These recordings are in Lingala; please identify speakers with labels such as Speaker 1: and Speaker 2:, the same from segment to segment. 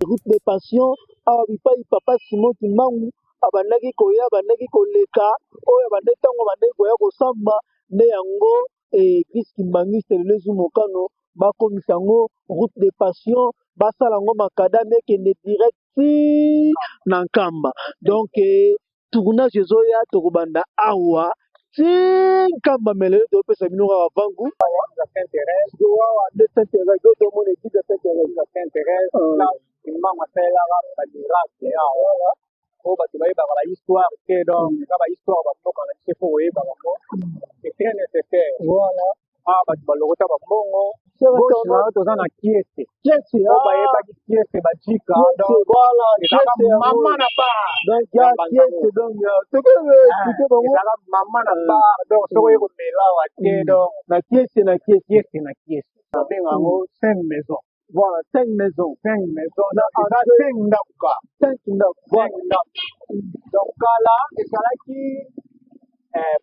Speaker 1: Route de Passion, awa bipai papa Simon Kimbangu abandaki koya, abandaki koleka, oyo abandaki ntango abandaki koya kosamba, nde yango église kimbanguiste lelo ezwi mokano bakomisa yango Route de Passion, basala yango macadam ekende direct ti na Nkamba. Donc tournage ezoya, tokobanda awa ti Nkamba, mais lelo topesa bino kaka vangu. Awa nde Saint Thérèse, oyo tomona église ya Saint Thérèse.
Speaker 2: Saint Thérèse, place Kimbangu asalelaka bamiracle awa, oyo bato bayebaka bahistoire te. Donc eza bahistoire bamboka na biso, faut koyeba bango, c'est très nécessaire. Awa bato balokota bambongo. Gauche na yo, toza na Kiese.
Speaker 1: Kiese.
Speaker 2: Oyo bayebaki Kiese bajika.
Speaker 1: Voilà.
Speaker 2: Ezalaka mama na bar.
Speaker 1: Donc ya Kiese, donc soki expliquer bango.
Speaker 2: Ezalaka mama na bar, donc soki oye komela awa te, donc
Speaker 1: na Kiese, na Kiese.
Speaker 2: Kiese, na Kiese babenga yango cinq maison.
Speaker 1: Voilà, cinq maisons.
Speaker 2: Cinq maisons, eza cinq ndako ka.
Speaker 1: Cinq ndako.
Speaker 2: Cinq ndako. Donc kala ezalaki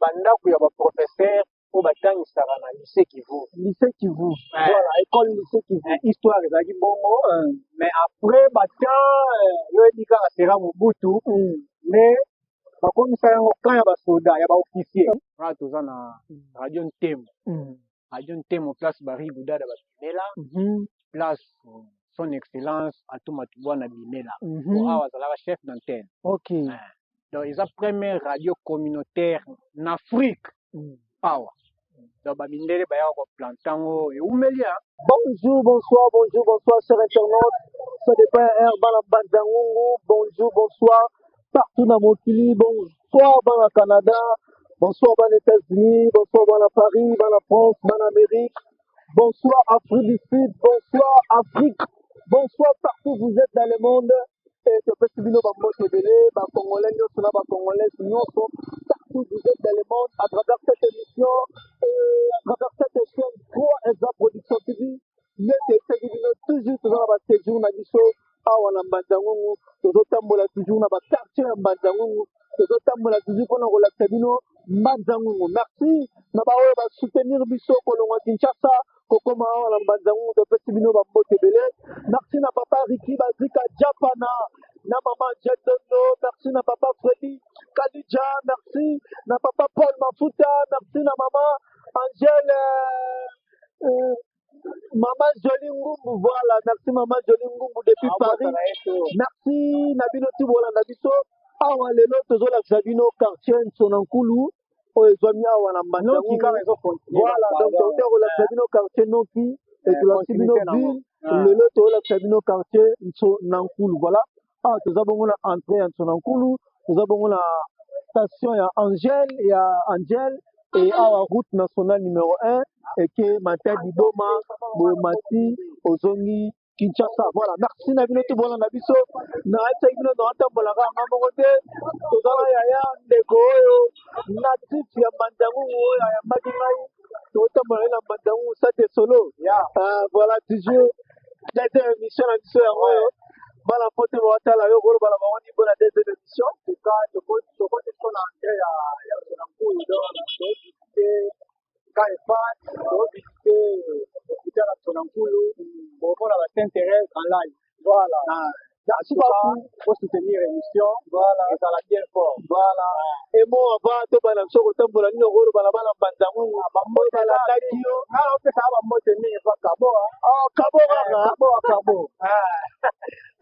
Speaker 2: bandako ya baprofesseur oyo batangisaka na lycée Kivu.
Speaker 1: Lycée Kivu, voilà, école lycée Kivu.
Speaker 2: Histoire ezalaki bongo, mais après batemps, yo yebi kaka sera Mobutu, nde bakomisa yango camp ya basoda, ya baofficier. Wana toza na Radio Ntemo. Radio Ntemo, place Bari Budada babimela, place Son Excellence Atou Matubuana bimela. Po awa azalaka chef d'antenne. Donc eza première radio communautaire na Afrique awa. Donc bamindele bayaka koplanter yango, eumeli.
Speaker 1: Bonjour, bonsoir, bonjour, bonsoir, chers internautes. Ça dépend heure, bana Mbanza-Ngungu. Bonjour, bonsoir, partout dans mokili. Bonsoir, bana Canada. Bonsoir, bana États-Unis. Bonsoir, bana Paris, bana France, bana Amérique. Bonsoir, Afrique du Sud. Bonsoir, Afrique. Bonsoir, partout où vous êtes dans le monde. Et topesi bino bambote ebele, bacongolais nyonso na bacongolaise nyonso, partout où vous êtes dans le monde, à travers cette émission et à travers cette chaîne 3 Eza Production TV. Nete eseki bino toujours, toza na baséjour na biso awa na Mbanza-Ngungu, tozotambola toujours na baquartier ya Mbanza-Ngungu, tozotambola toujours mpona kolakisa bino Mbanza-Ngungu. Merci na baoyo basoutenir biso kolongwa Kinshasa kokoma awa na Mbanza-Ngungu, topesi bino bambote ebele. Merci na papa Riki Bazika Japana, na mama Jendondo. Merci na papa Fredi Kalija, merci na papa Paul Mafuta, merci na mama Angèle, mama Jolie Ngumbu. Voilà, merci mama Jolie Ngumbu depuis Paris. Merci na bino ti bolanda biso awa. Lelo tozolakisa bino quartier Nsona-Nkulu oyo ezwami awa na Mbanza-Ngungu. Voilà, donc touta kolakisa bino quartier Noki e tolakisi bino ville. Lelo tozolakisa bino quartier Nsona-Nkulu. Voilà, awa toza bongo na entrée ya Nsona-Nkulu, toza bongo na station ya Angel, ya Angel, e awa route nationale numéro 1 eke Matadi, Boma, Bomati, ozongi Kinshasa. Voilà, merci na bino to bolanda biso. Nayebisaki bino naotambolaka nga moko te, tozala yaya ndeko oyo natif ya Mbanza-Ngungu oyo ayambaki ngai, totambola ye na Mbanza-Ngungu sate solo. Voilà, toujours deuxième émission na biso yango oyo. Bana po te baotala yo, kolobala bango ni mpona deuxième émission.
Speaker 2: Tokoti so na entrée ya Nsona-Nkulu, donc tovisite camp EFAT, tovisite hôpital ya Nsona-Nkulu, bomona ba Saint Thérèse en live.
Speaker 1: Merci beaucoup.
Speaker 2: Faut soutenir émission. Ezala bien fort.
Speaker 1: Voilà, emo avant tobana biso kotambola, nini okoloba na bana Mbanza-Ngungu oyo balandaki yo?
Speaker 2: Nga opesaka bambote mingi pa Kabo.
Speaker 1: Oh, Kabo kaka.
Speaker 2: Kabo, Kabo,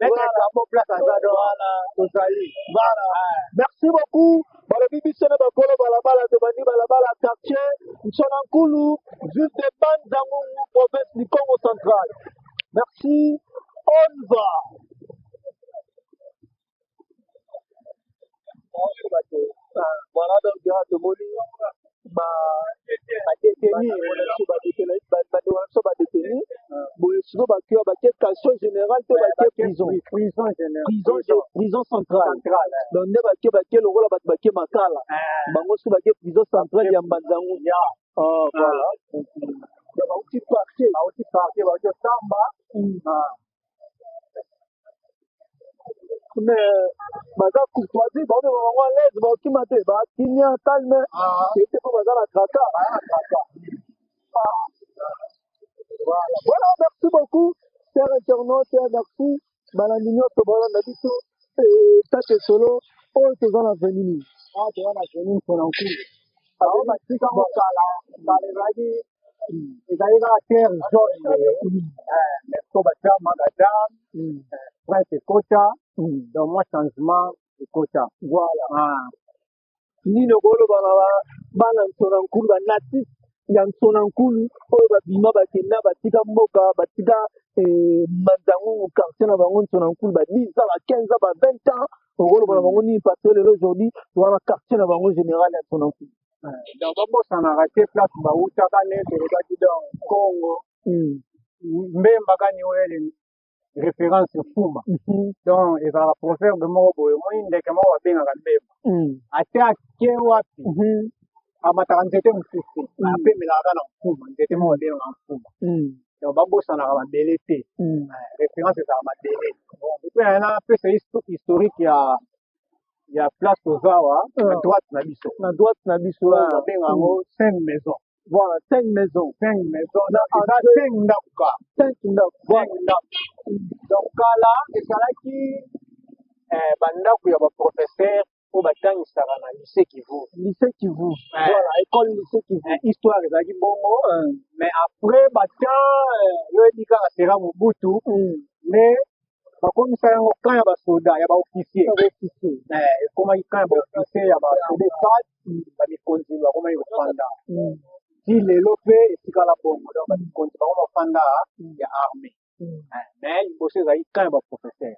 Speaker 2: maître Kabo, place aza, donc tozali.
Speaker 1: Voilà, merci beaucoup. Balobi biso na bakolo balabala, tobandi balabala quartier Nsona-Nkulu, ville de Mbanza-Ngungu, province du Congo Central. Merci, on va. Voilà, donc ya tomoni badétenu, bandeko na biso badétenu boye. Sikoyo bakiwa, bake cachot général to bake prison?
Speaker 2: Prison générale.
Speaker 1: Prison, prison centrale. Donc nde bake, bake lokola bato bake Makala. Bango soki bake prison centrale ya Mbanza-Ngungu. Voilà, donc bauti parquet.
Speaker 2: Bauti parquet, bauti osamba.
Speaker 1: Mais baza courtoisie, baomema bango à l'aise, baokima te, bakimia, calme ete mpo baza na traka. Voilà, voilà, merci beaucoup, chers internautes, merci. Balandi nyonso balanda biso, tate solo oyo toza na avenue nini?
Speaker 2: Awa toza na avenue Nsona Nkulu. Bango batika ngo kala kala, ezalaki kaka terre jaune boye, mais so batia macadam, prince ekota, donc mwa changement ekota.
Speaker 1: Voilà. Nini okoloba na bana Nsona Nkulu, banatif ya Nsona Nkulu oyo babima, bakenda, batika mboka, batika Mbanzangungu, quartier na bango Nsona Nkulu, ba 10 ans, ba 15 ans, ba 20 ans? Okoloba na bango nini? Parce que lelo, aujourd'hui, toza na quartier na bango général ya Nsona Nkulu.
Speaker 2: Donc babosanaka te place bautaka. Nde tolobaki, donc Congo mbemba kani oyele référence fuma. Donc ezalaka proverbe moko boye: omoni ndeke moko babengaka mbemba, ate ake wapi, amataka nzete mosusu, apemelaka kaka na mfuma, nzete moko babengaka mfuma. Donc babosanaka mabele te, référence ezalaka mabele. Et puis napesa historique ya place toza awa na droite na biso.
Speaker 1: Na droite na biso.
Speaker 2: Babenga yango cinq maisons.
Speaker 1: Voilà, cinq maisons.
Speaker 2: Cinq maisons, eza cinq ndako ka.
Speaker 1: Cinq ndako.
Speaker 2: Cinq ndako. Donc kala ezalaki bandako ya baprofesseur oyo batangisaka na lycée Kivu.
Speaker 1: Lycée Kivu, voilà, école lycée Kivu.
Speaker 2: Histoire ezalaki bongo, mais après batin yo yebi kaka sera Mobutu, nde bakomisa yango camp ya basoda, ya baofficier. Ekomaki camp ya baofficier, ya basoda efat, bamikonzi bakomaki kofanda. Ti lelo mpe etikala bongo. Donc bamikonzi bango bafanda ya armée, mais liboso ezalaki camp ya baprofesseur.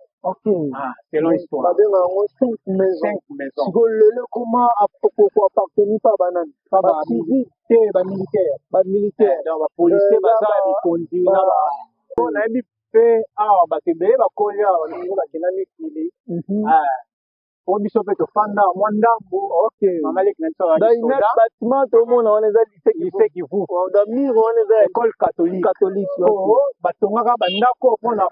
Speaker 2: Selon histoire.
Speaker 1: Babenga yango cinq maisons.
Speaker 2: Cinq maisons.
Speaker 1: Sikoyo lelo koma koappartenir pa banani? Bacivil
Speaker 2: te, bamilitaire.
Speaker 1: Bamilitaire.
Speaker 2: Donc bapolicier baza ya mikonzi na nayebi mpe awa bato ebele bakoli awa, bamingi bakenda mikili, po biso mpe tofanda mwa ndambu. Mama leki na biso azalaki soda.
Speaker 1: Bâtiment tomona wana eza lycée?
Speaker 2: Lycée Kivu.
Speaker 1: Mur wana eza
Speaker 2: école catholique.
Speaker 1: Catholique.
Speaker 2: Po batongaka bandako mpona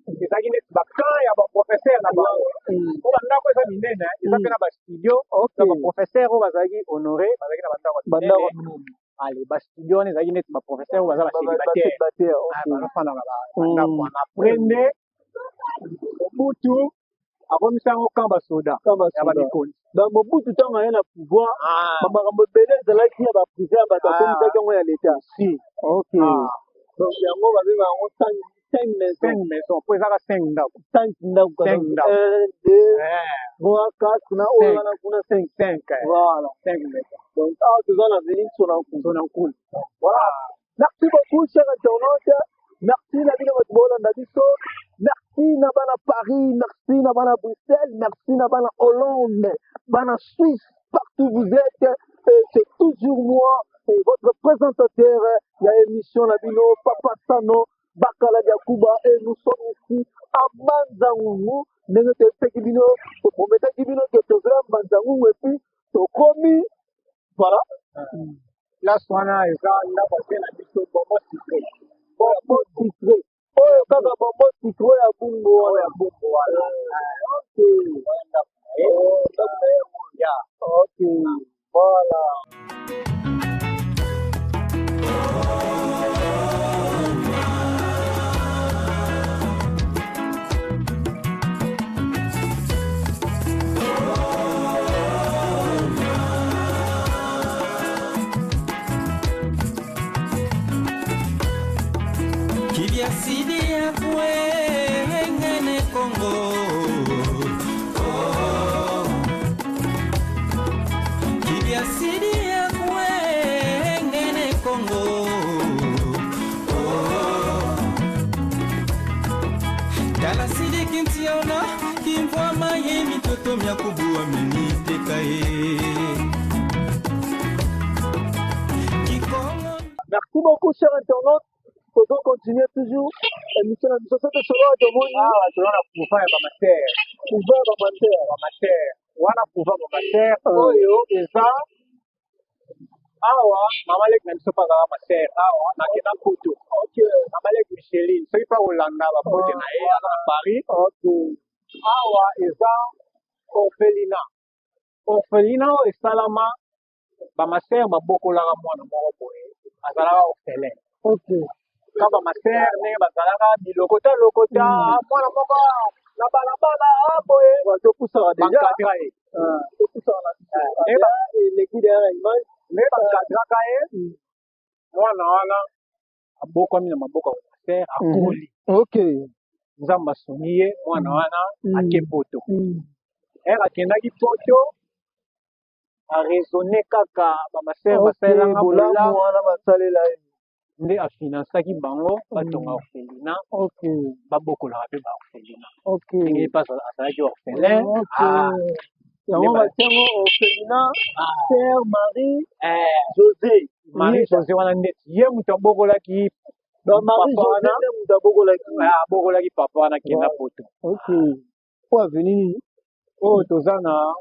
Speaker 2: ezalaki neti bacamp ya baprofesseur na bango, po bandako eza minene, eza mpe na bastudio ya baprofesseur oyo bazalaki honoré, bazalaki na bandako ya minene. Ale bastudio wana ezalaki neti baprofesseur oyo baza bacélibataire, bazofanda na bandako wana. Après nde Mobutu akomisa yango camp basoda ya bamikonzi.
Speaker 1: Donc Mobutu, ntango aye na pouvoir, bamakambo ebele ezalaki ya baprivé ya bato, akomisaki yango ya leta.
Speaker 2: Si.
Speaker 1: Ok, donc yango babenga yango cinq maison.
Speaker 2: Cinq maison po ezaka cinq ndako.
Speaker 1: Cinq ndako.
Speaker 2: Cinq ndako.
Speaker 1: Un, deux, trois, quatre, na oyo wana kuna cinq.
Speaker 2: Cinq.
Speaker 1: Voilà.
Speaker 2: Cinq maison.
Speaker 1: Donc awa toza na avenue Nsona Nkulu.
Speaker 2: Nsona Nkulu.
Speaker 1: Voilà, merci beaucoup, cher internaute. Merci na bino bato bolanda biso. Merci na bana Paris, merci na bana Bruxelles, merci na bana Hollande, bana Suisse, partout vous êtes. Et c'est toujours moi et votre présentateur ya émission na bino, Papa Sano Bakala Diakuba, et nous sommes ici à Mbanza-Ngungu. Ndenge toyebisaki bino, toprometaki bino ke tozala Mbanza-Ngungu, et puis tokomi, voilà.
Speaker 2: Place wana eza ndako ase na biso, Bonbon Sucré.
Speaker 1: Bonbon Sucré oyo kaka, bonbon sucré ya Bumbu wana.
Speaker 2: Ya Bumbu wana.
Speaker 1: Ok. Ndako na ye.
Speaker 2: Ya.
Speaker 1: Ok, voilà.
Speaker 3: Kibiasidi ya kwengene Kongo, oh. Kibiasidi ya kwengene Kongo, oh. Tala sidiki ntiona kimvwama ye mitoto mya kubuwa meniteka ye Kikongo.
Speaker 1: Merci beaucoup, chers internautes. Tozo continuer toujours émission na biso soki solo tomoni.
Speaker 2: Awa toza na couvent ya bamasœur.
Speaker 1: Couvent ya bamasœur.
Speaker 2: Bamasœur wana, couvent bamasœur oyo eza awa. Mama leki na biso mpe azala masœur awa, nakenda Mputu. Mama leki Micheline, soki mpe kolanda babote na ye, aza na Paris. Awa eza orphelinat. Orphelinat oyo esalama, bamasœur babokolaka mwana moko boye azalaka orphelin. Ka bamasere ndenge bazalaka bilokota lokota, mwana moko na balabala boye.
Speaker 1: Topusaka déjà.
Speaker 2: Baencadra ye.
Speaker 1: Topusaka na biso eleki derrière image.
Speaker 2: Ndenge baencadraka ye, mwana wana abokwami na maboko ya bamasere, akoli. Nzambe asungi ye, mwana wana ake Poto. Ere akendaki Poto, araisonne kaka bamasere basalelanga
Speaker 1: bolamu wana basalela ye.
Speaker 2: Nde afinansaki bango batonga orphelinat, babokolaka mpe baorphelinat, ndenge ye mpe azalaki orphelin.
Speaker 1: Yango batiango orphelinat Sœur Marie José.
Speaker 2: Marie José wana ndeti ye moto abokolaki.
Speaker 1: Marie José nde moto abokolaki.
Speaker 2: Abokolaki papa wana akenda Poto.
Speaker 1: Ok, po avenue nini?
Speaker 2: Oyo toza na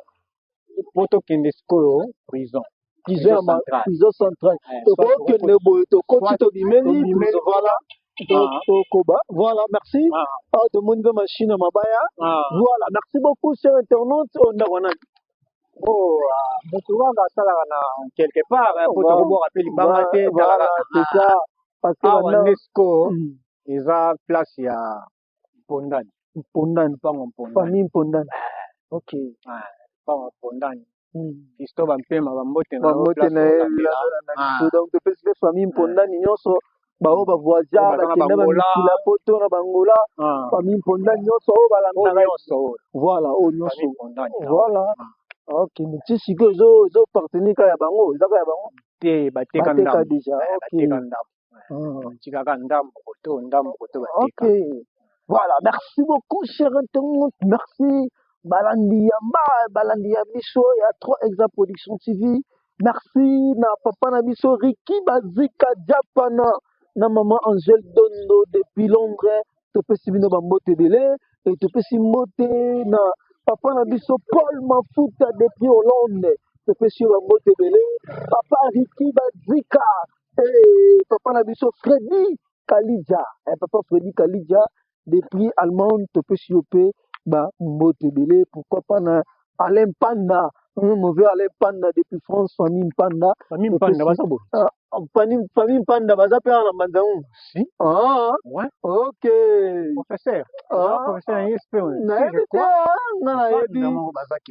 Speaker 2: po tokende sikoyo prison.
Speaker 1: Prison centrale. Tokokende boye, tokoti, tobimeli prison. Voilà, tokoba. Voilà, merci. Awa tomoni mpe machine ya mabaya. Voilà, merci beaucoup, cher internaute. Oyo ndako wana?
Speaker 2: Moto wana asalaka na quelque part po tokobwaka mpe libanga te.
Speaker 1: C'est ça, parce que
Speaker 2: awa nde sikoyo eza place ya Mpondani.
Speaker 1: Mpondani.
Speaker 2: Mpango Mpondani.
Speaker 1: Famille Mpondani, ok.
Speaker 2: Mpango Mpondani, Fisto Bampema, bambote.
Speaker 1: Bambote na ye na biso. Donc topesi mpe famille Mpondani nyonso, baoyo bavoyagea, bakenda bamikila Poto na Bangola, famille Mpondani nyonso oyo balandaka. Voilà, oyo nyonso. Voilà, ok. Ti sikoyo ezoappartenir kaka ya bango, eza kaka ya bango?
Speaker 2: Te, bateka.
Speaker 1: Bateka déjà.
Speaker 2: Bateka ndambo, batikaka ndambo koto, ndambo koto bateka.
Speaker 1: Ok, voilà, merci beaucoup, cher internaute. Merci balandi yamba, balandi ya biso ya 3 Exa Production TV. Merci na papa na biso Ricky Bazika Japana, na mama Angèle Dondo depuis Londres. Topesi bino bambote ebele e topesi mbote na papa na biso Paul Mafuta depuis Hollande. Topesi yo bambote ebele, papa Ricky Bazika e papa na biso Fredi Kalidja, papa Fredi Kalidja depuis Allemagne. Topesi yo mpe bambote ebele. Pourquoi pas na Alain Panda, mauvais Alain Panda depuis France, famille Mpanda.
Speaker 2: Famille Mpanda baza boye.
Speaker 1: Famille Mpanda baza mpe awa na Mbanza-Ngungu?
Speaker 2: Si.
Speaker 1: Ah,
Speaker 2: ouais.
Speaker 1: Ok.
Speaker 2: Professeur, professeur ya ISP.
Speaker 1: Nayebi te, nga nayebi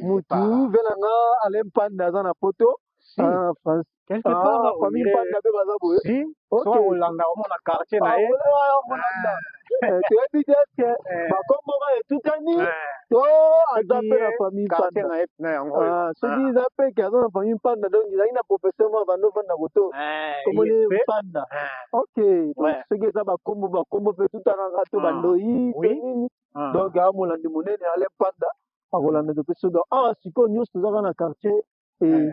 Speaker 1: mutu ve na nga Alain Mpanda aza na Poto, France.
Speaker 2: Quelque part.
Speaker 1: Famille Mpanda mpe baza boye.
Speaker 2: Si, so olanda, omona quartier na ye.
Speaker 1: Toyebi te eske bakombo etutani to aza mpe na famille Mpanda. Soki eza mpe ke aza na famille Mpanda, donc ezalaki na professeur moko bando ovanda koto, komoni Mpanda. Ok, donc soki eza bakombo, bakombo mpe etutanaka to bandoi to nini, donc amolandi monene Alain Mpanda akolanda. Topesi. Donc awa sikoyo nyonso tozaka na quartier.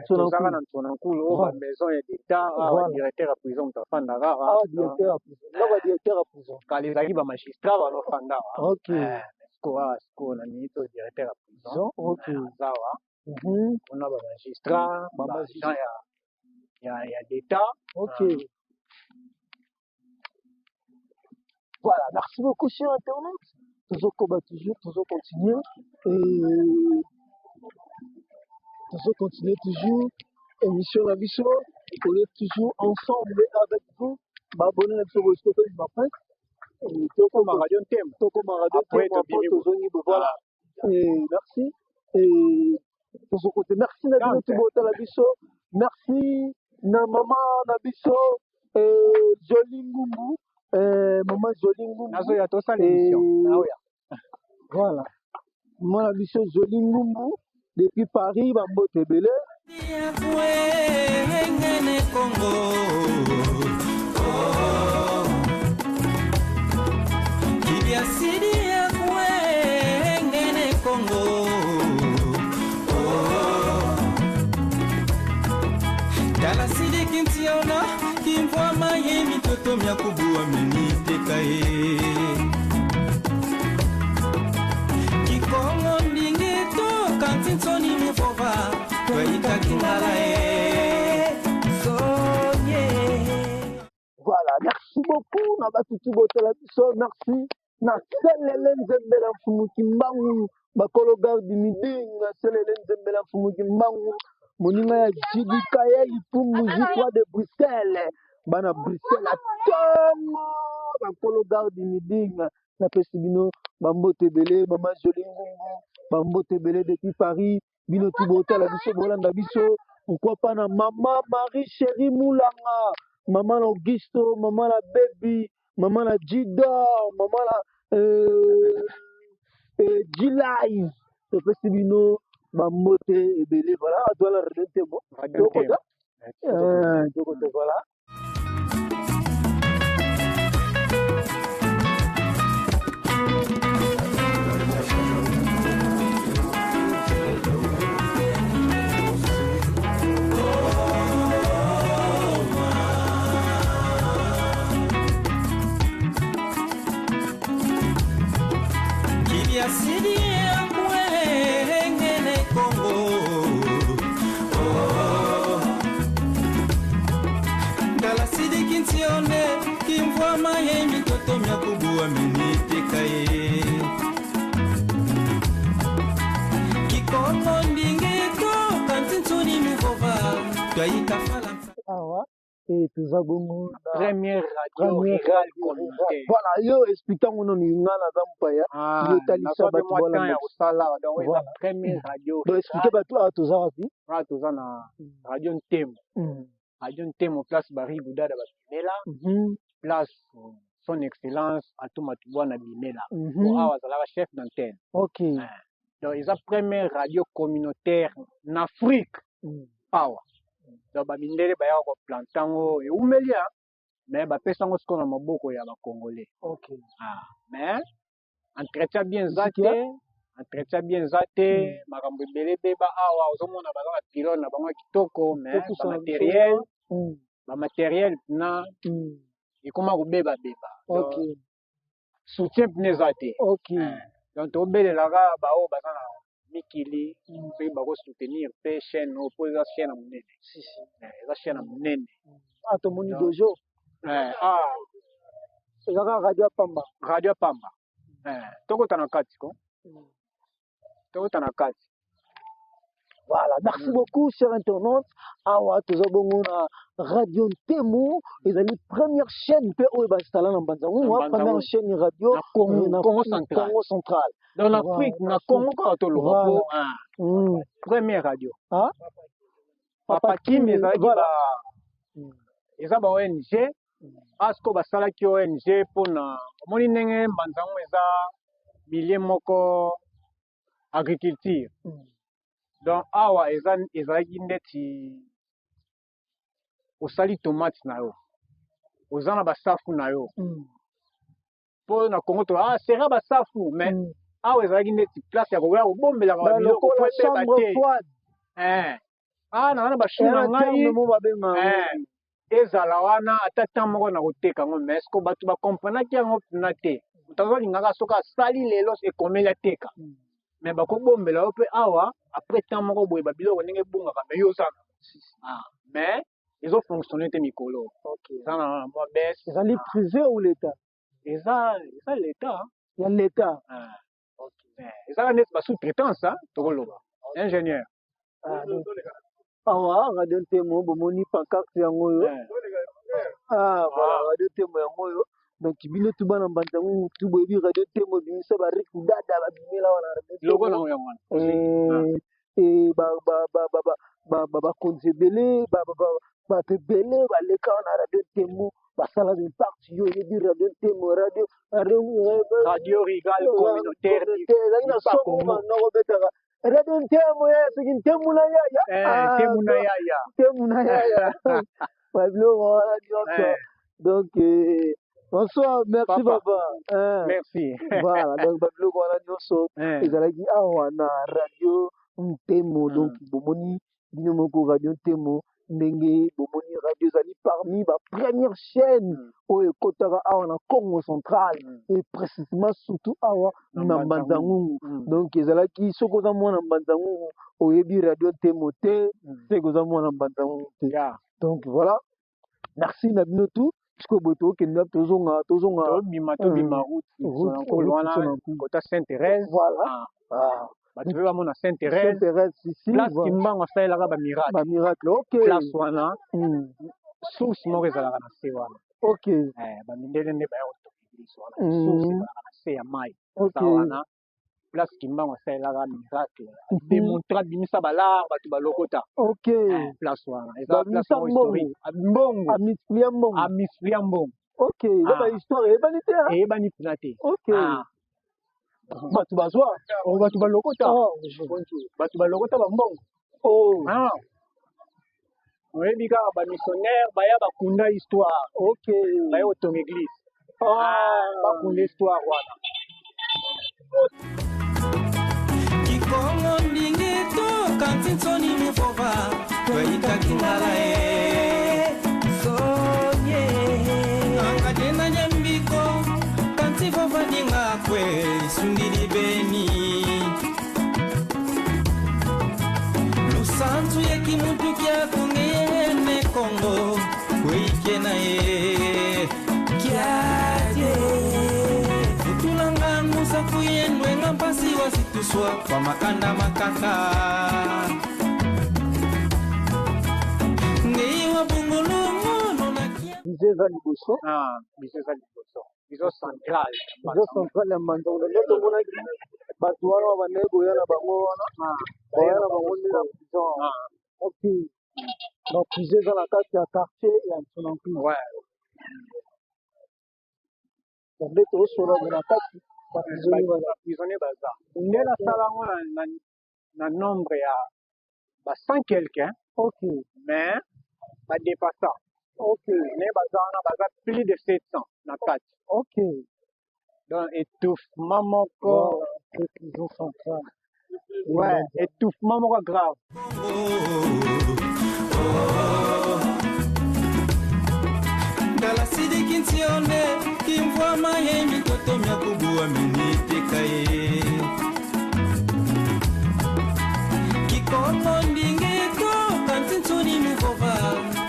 Speaker 2: Tozaka na Ntona-Nkulu, oyo bamaison ya d'État. Awa directeur ya prison moto afandaka awa.
Speaker 1: Awa directeur ya prison, ndako ya directeur ya prison.
Speaker 2: Kala ezalaki bamagistrat banofanda awa. Sikoyo awa, sikoyo na minute oyo, directeur ya prison aza awa. Kuna bamagistrat, baagent ya d'État.
Speaker 1: Ok. Voilà, merci beaucoup, cher internaute. Toujours Koba, toujours, toujours continuer. Et toujours continuer, toujours. Émission la biso, on est toujours ensemble avec vous. Abonné na biso, ma presse.
Speaker 2: Tokoma Radio Ntem.
Speaker 1: Tokoma Radio Ntem. Voilà. Et merci. Et toujours côté. Merci na bino tobotala biso. Merci na mama na biso Jolie Ngumbu, mama Jolie Ngumbu.
Speaker 2: Nazoya, tosala émission, naoya.
Speaker 1: Voilà, mama na biso Jolie Ngumbu depuis Paris, bambote ebele.
Speaker 3: Ngene Kongo kibiasidi yakwe ngene Kongo tala sidiki ntiona kimvwama ye mitoto mya kubuwa meniteka ye kikongo ndingi to kanti nsoni mufova twayikaki ngala ye sonye.
Speaker 1: Voilà, merci beaucoup na bato tu botala biso. Merci na Selele Nzembela Mfumuki Mbangu, bakolo Gare du Midi, na Selele Nzembela Mfumuki Mbangu, moninga ya Jidika ye Lipumbu J3 de Bruxelles. Bana Bruxelles ya tongo, bakolo gare du midi, napesi bino bambote ebele. Mama Jolie Ngungu, bambote ebele depuis Paris. Bino tu botala biso, bolanda biso. Pourquoi pas na mama Marie Chérie Moulanga, mama na Augusto, mama na Baby, mama na Jidor, mama na G-Live. Topesi bino bambote ebele. Voilà, toala Radio Ntemo.
Speaker 2: Radio
Speaker 1: Tokota?
Speaker 2: Ntemo.
Speaker 1: Tokota, voilà.
Speaker 3: Kiliasili yankwengene Kongo. Oh. Ngalasidi kintione kimvwama ye mitoto mya kubuwa miniteka ye kikongo ndinge to kantintsuni muvova twayika fala.
Speaker 1: Awa e toza bongo na
Speaker 2: Première radio
Speaker 1: première
Speaker 2: rurale
Speaker 1: radio rurale.
Speaker 2: communautaire.
Speaker 1: Voilà, yo explique yango nanu, nga naza mopaya.
Speaker 2: Ah,
Speaker 1: Yo talisa
Speaker 2: nazwa mpe
Speaker 1: bato
Speaker 2: mwa temps
Speaker 1: balanda
Speaker 2: ya
Speaker 1: biso.
Speaker 2: kosala. Donc eza
Speaker 1: Voilà.
Speaker 2: première radio
Speaker 1: Donc explique
Speaker 2: rurale.
Speaker 1: bato awa toza wapi.
Speaker 2: Wana toza na Radio Ntemo. Radio Ntemo, place Bari Budada babimela, place Son Excellence Atou Matubuana bimela. Po awa azalaka chef d'antenne. Donc eza première radio communautaire na Afrique awa. Donc bamindele bayaka koplante yango, eumeli ya mais bapesa yango sikoyo na maboko ya bacongolais. Ah, mais entretien bien eza
Speaker 1: Musique ya?
Speaker 2: te, entretien bien eza te. Makambo ebele ebeba awa. Ozomona baza na pylône na bango ya kitoko, mais
Speaker 1: Topusana biso.
Speaker 2: bamatériel, bamatériel na ekoma kobebabeba. Donc soutien mpena eza te. Donc tobelelaka baoyo baza na mikili, soki bakosoutenir mpe chaîne oyo, mpo eza chaîne ya monene.
Speaker 1: Si, si.
Speaker 2: Eza chaîne ya monene.
Speaker 1: Ah, tomoni
Speaker 2: Donc,
Speaker 1: dojo.
Speaker 2: Ah,
Speaker 1: Eza kaka radio ya pamba.
Speaker 2: Radio ya pamba. Tokota na kati ko, tokota na kati.
Speaker 1: Voilà, merci beaucoup, chers internautes. Awa, toza bongo na Radio Ntemo, ezali première chaîne pe oyo basala na Mbanza-Ngungu,
Speaker 2: Na Mbanza
Speaker 1: première
Speaker 2: Ngungu.
Speaker 1: chaîne radio
Speaker 2: Na Congo,
Speaker 1: na
Speaker 2: Congo central.
Speaker 1: Congo central.
Speaker 2: Donc na
Speaker 1: Voilà,
Speaker 2: Afrique, na
Speaker 1: na
Speaker 2: Congo
Speaker 1: Afrique.
Speaker 2: kaka toloba
Speaker 1: Voilà.
Speaker 2: po première radio.
Speaker 1: Ah?
Speaker 2: Papa Kim ezalaki
Speaker 1: Voilà.
Speaker 2: ba eza ba ONG. Asko basalaki ONG mpona omoni ndenge Mbanza-Ngungu eza milieu moko agriculture. Donc awa eza ezalaki ndeti osali tomate na yo, oza na basafu na yo, mpo na Congo to ah sera basafu, mais awa ezalaki ndeti place ya koya kobombelaka
Speaker 1: Ba
Speaker 2: babiloko po
Speaker 1: lokola
Speaker 2: ebeba
Speaker 1: chambre
Speaker 2: te.
Speaker 1: froide.
Speaker 2: Ah, naza na bashu na
Speaker 1: Eza
Speaker 2: ngai
Speaker 1: terme mo babenga yango.
Speaker 2: Ezala wana ata temps moko na koteka yango, mais ce bato bakomprenaki yango mpena te. Moto azolingaka soki asali lelo ekomeli ateka, mais bakobombela yo mpe awa après temps moko boye babiloko ndenge ebungaka, mais yo oza ah, mais ezofonctionne te mikolo. Eza na mwa baisse.
Speaker 1: Ezali privé ou l'État?
Speaker 2: Eza l'État.
Speaker 1: Ya l'État.
Speaker 2: Ah. Ezaka neti basous-traitance, tokoloba ingénieur.
Speaker 1: Ah, donc, awa Radio Ntemo, bomoni pancarte yango oyo. Ah, voilà, Radio Ntemo yango oyo. Donc bino tu bana Mbanza-Ngungu tu boyebi Radio Ntemo ebimisa barik dada babimela wana Radio
Speaker 2: Logo
Speaker 1: Ntemo.
Speaker 2: nango yango wana.
Speaker 1: Bakonzi ebele, bato ebele baleka wana Radio Ntemo, basala impact. Yo oyebi Radio Ntemo, radio
Speaker 2: Radio rurale communautaire.
Speaker 1: Ezalaki na
Speaker 2: du
Speaker 1: somo.
Speaker 2: Congo.
Speaker 1: Banda kobetaka Radio Ntemo ya soki Ntemu na yaya.
Speaker 2: Eh, Ntemu na yaya.
Speaker 1: Ntemu na yaya, babiloko wana nyonso. Donc bonsoir, merci.
Speaker 2: Papa.
Speaker 1: Papa.
Speaker 2: Merci.
Speaker 1: Voilà, donc babiloko wana nyonso ezalaki awa na Radio Ntemo. Donc bomoni bino moko Radio Ntemo, ndenge bomoni radio ezali parmi bapremière chaîne oyo ekotaka awa na Congo central et précisément surtout awa
Speaker 2: na
Speaker 1: na
Speaker 2: Mbanza-Ngungu.
Speaker 1: Mbanza-Ngungu. Donc ezalaki soki oza mwana Mbanza-Ngungu, oyebi Radio Ntemo te, soki oza mwana Mbanza-Ngungu te. Donc voilà, merci na bino tu. Sikoyo boye tokende, tozonga, tozonga.
Speaker 2: Tobima, tobima route.
Speaker 1: Route.
Speaker 2: Nkolo wana.
Speaker 1: Route.
Speaker 2: Kota Sainte Thérèse.
Speaker 1: Voilà.
Speaker 2: Ah,
Speaker 1: Ah.
Speaker 2: Bato mpe bamona Sainte Thérèse.
Speaker 1: Sainte Thérèse ici.
Speaker 2: Place
Speaker 1: Voilà.
Speaker 2: Kimbangu asalelaka bamiracle.
Speaker 1: Bamiracle, ok.
Speaker 2: Place wana. Source moko ezalaka na se wana. Bamindele nde baya kotonga église wana. Source ezalaka na se ya mai. Sa wana place Kimbangu asalelaka miracle, démontra, abimisa balare, bato balokota. Place wana eza place
Speaker 1: Babimisa
Speaker 2: moko
Speaker 1: mbongo.
Speaker 2: historique. Mbongo.
Speaker 1: Amultiplier mbongo.
Speaker 2: Amultiplier mbongo.
Speaker 1: Ok, eza
Speaker 2: Ah.
Speaker 1: bahistoire eyebani te, ah.
Speaker 2: Eyebani mpena te.
Speaker 1: Ok. Bato bazwa.
Speaker 2: Oh, bato balokota.
Speaker 1: Oh, bonjour.
Speaker 2: Bato balokota bambongo.
Speaker 1: Oh.
Speaker 2: Ah. Oyebi kaka bamissionnaire baya, bakunda histoire. Baya kotonga église. Bakunda histoire wana.
Speaker 3: Kikongo ndingi tokanti nsoni mufova twayikaki ngala ye sonye akadena nyambiko kanti vovandinga kwe lisundili beni lusanzu yeki mutuki akungeyene Kongo kweyike na ye kiate futulanga ngusafu yendwenga mpasi wasituswa kwa makanda makaka ngeiwa bungulungono na kia.
Speaker 1: Biso eza liboso.
Speaker 2: Ah, biso eza liboso, biso central.
Speaker 1: Biso central ya Mbanza. Nde tomonaki bato wana babandaki koya na bango wana, baya na bango nde na prison. Ok, donc prison eza na kati ya quartier ya Ntunanku. Nde tozosola na kati, baprisonnier baza.
Speaker 2: Baprisonnier baza. Nde nasala yango na nombre ya ba 100 quelqu'un. Mais badépassa. Nde baza wana, baza plus de 700 na kati. Donc étouffement moko.
Speaker 1: Voilà, c'est prison centrale.
Speaker 2: Ouais, étouffement moko grave.
Speaker 3: Ngala sidiki ntione kimvwama ye mitoto mya kubuwa miniteka ye kikongo ndingi tokanti nsoni muvova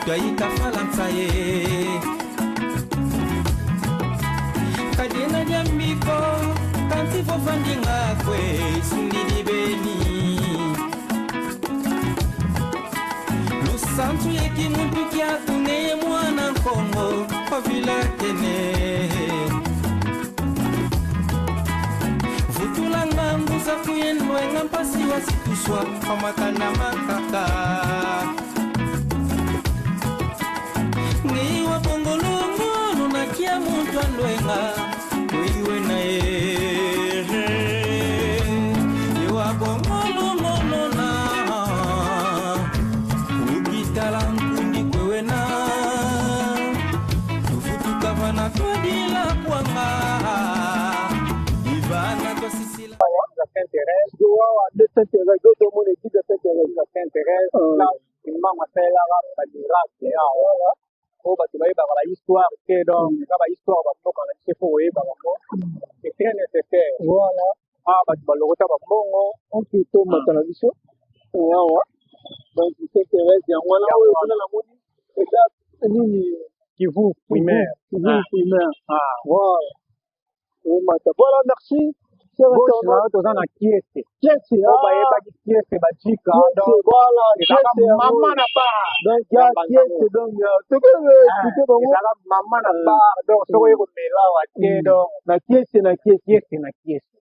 Speaker 3: twayika falansa ye kadena lya mbiko kanti vovandinga kwe isundili beni lusantu yeki mutuki atuneye mwana nkongo ovila kene vutulanga ngusafu yendwenga mpasi wasituswa pamakanda makaka ngeiwa bongolongono nakia muntu andwenga oiwe na ye yewa bongolongono na ukitala nkundi kwewena tufutuka vana twadila kwanga ivana twasisila.
Speaker 2: La Sainte Thérèse.
Speaker 1: Awa nde Sainte Thérèse oyo tomona, église ya Sainte Thérèse.
Speaker 2: La Sainte Thérèse, place Kimbangu asalelaka bamiracle awa, oyo bato bayebaka bahistoire te. Donc eza bahistoire bamboka na biso, faut koyeba bango, c'est très nécessaire. Awa bato balokota bambongo.
Speaker 1: Ok, tomata na biso awa. Donc Sainte Thérèse yango wana oyo kuna namoni eza nini?
Speaker 2: Kivu primaire.
Speaker 1: Kivu primaire. Voilà, omata. Voilà, merci, cher
Speaker 2: Gauche na
Speaker 1: internaute.
Speaker 2: yo toza na Kiese.
Speaker 1: Kiese.
Speaker 2: Oyo bayebaki Kiese bajika.
Speaker 1: Kiese, voilà.
Speaker 2: Ezalaka
Speaker 1: Kiese yango.
Speaker 2: mama na bar.
Speaker 1: Donc ya Kiese, donc soki expliquer bango.
Speaker 2: Ezalaka mama na bar, donc soki oye komela awa te. Donc
Speaker 1: Na Kiese, na Kiese.
Speaker 2: Kiese na Kiese.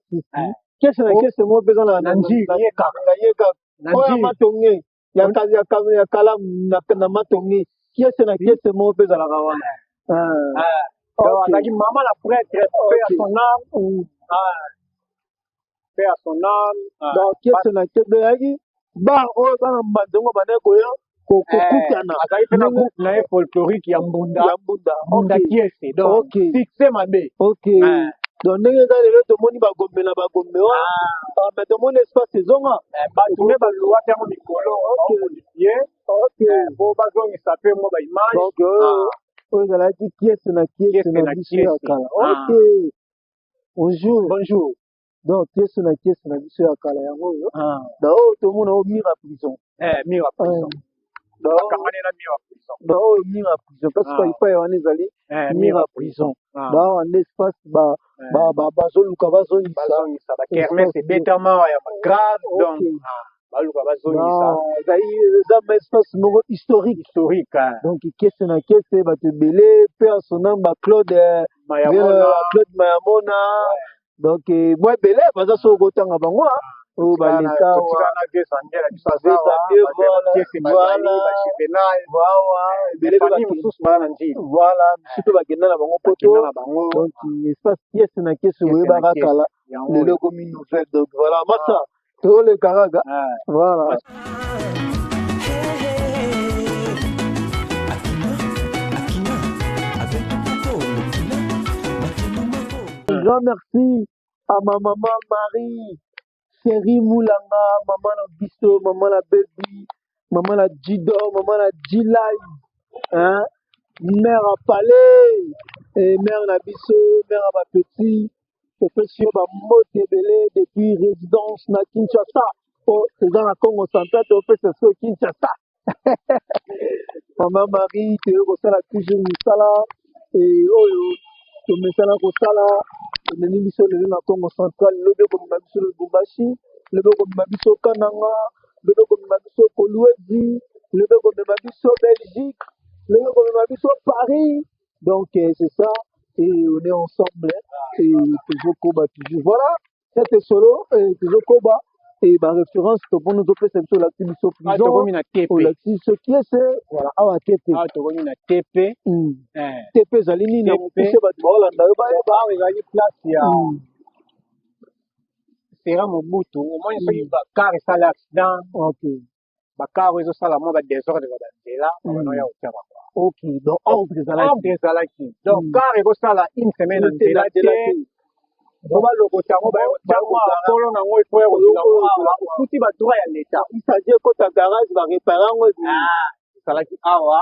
Speaker 1: Kiese na Kiese moko mpe eza na
Speaker 2: Na Njili ye kaka.
Speaker 1: Na ye kaka.
Speaker 2: Na
Speaker 1: Oyo ya
Speaker 2: Njili.
Speaker 1: Matonge ya kalamu na Matonge, Kiese na Kiese moko mpe ezalaka wana.
Speaker 2: Ah. Donc azalaki mama na prêtre, paix à son âme. Ah. Paix à son âme. Ah.
Speaker 1: Donc Kiese na Kiese ezalaki bar oyo bana Mbanzango bandaki koya kokutana.
Speaker 2: Azalaki mpe na groupe na ye folklorique ya Mbunda.
Speaker 1: Ya Mbunda.
Speaker 2: Mbunda Kiese, donc succès mabe.
Speaker 1: Ok. Donc ndenge eza lelo, tomoni bagombe na bagombe wana. Ah, mais tomoni espace ezonga.
Speaker 2: Bato nde baluwaki yango mikolo, bamodifier po bazongisa mpe mwa baimage.
Speaker 1: Donc oyo ezalaki Kiese na Kiese
Speaker 2: Kiese
Speaker 1: na
Speaker 2: na
Speaker 1: biso ya
Speaker 2: Kiese.
Speaker 1: kala. Ok, bonjour.
Speaker 2: Bonjour.
Speaker 1: Donc Kiese na Kiese na biso ya kala yango oyo. Da oyo tomona oyo mur ya prison.
Speaker 2: Mur ya prison.
Speaker 1: Da
Speaker 2: Bakangani na mur ya prison.
Speaker 1: Da oyo mur ya prison place. Epai wana ezali mur ya prison. Da awa nde espace bazoluka bazongisa.
Speaker 2: Bazongisa bakermesse ebetama ya bagrave, donc. Baluka bazongisa.
Speaker 1: Ezali, eza ma espace moko historique.
Speaker 2: Historique.
Speaker 1: Donc kese na kese, bato ebele mpe en son âme, ba Claude
Speaker 2: Mayamona.
Speaker 1: Claude Mayamona. Donc mwa ebele baza, soki okotanga bango oyo baleka.
Speaker 2: Totika na vieux Zambie na biso.
Speaker 1: Vieux Zambie, voilà,
Speaker 2: Kese bazali.
Speaker 1: Voilà.
Speaker 2: Bajuvenal.
Speaker 1: Wawa ebele mpe.
Speaker 2: Famille mosusu baza na Njili.
Speaker 1: Voilà, misusu mpe bakenda na bango poto.
Speaker 2: Bakenda na bango.
Speaker 1: Donc espace kiese na kiese
Speaker 2: Kiese na
Speaker 1: oyebaka
Speaker 2: kiese.
Speaker 1: kala,
Speaker 2: Yango.
Speaker 1: lelo ekomi nouvelle. Donc voilà, masa toleka kaka. Voilà.
Speaker 3: Akina, Akina, avec Poko, Lokina, Bakino Mako.
Speaker 1: Un grand merci à ma maman Marie, Chérie Moulanga, maman na biso, maman na baby, maman na Jidor, maman na G-Live, hein? Mère à palais, et mère na biso, mère à ba petit, topesi yo bambote ebele depuis résidence na Kinshasa. Po eza na Congo Central, topesa so Kinshasa. Mama Marie, toyei kosala toujours mosala e oyo tomesana kosala. Ememi biso lelo na Congo Central, lobi ekomema biso Lubumbashi, lobi ekomema biso Kananga, lobi ekomema biso Kolwezi, lobi ekomema biso Belgique, lobi ekomema biso Paris. Donc c'est ça, et on est ensemble et tozokoba toujours. Voilà, cette solo tozokoba et baréférence toponi, ozopesa biso, olakisi biso prison.
Speaker 2: Tokomi na TP.
Speaker 1: Olakisi biso kiese. Voilà, awa TP.
Speaker 2: Awa tokomi na TP.
Speaker 1: TP ezali nini na
Speaker 2: TP.
Speaker 1: mokuse, bato baolanda yo bayeba?
Speaker 2: Awa ezali place ya Sera Mobutu. Omoni, soki bacar esali accident, bacar oyo ezosala mwa badésordre ya banzela, babana ya kotia bango.
Speaker 1: Ok, donc ordre ezalaki.
Speaker 2: Ordre ezalaki. Donc car ekosala une semaine na
Speaker 1: na
Speaker 2: nzela te,
Speaker 1: nzela te,
Speaker 2: po balokota yango, bayotiango kolo nango efo ya kozela yango awa, okuti badroit ya leta.
Speaker 1: Il s'agit ekota garage, barépare yango.
Speaker 2: Ezalaki awa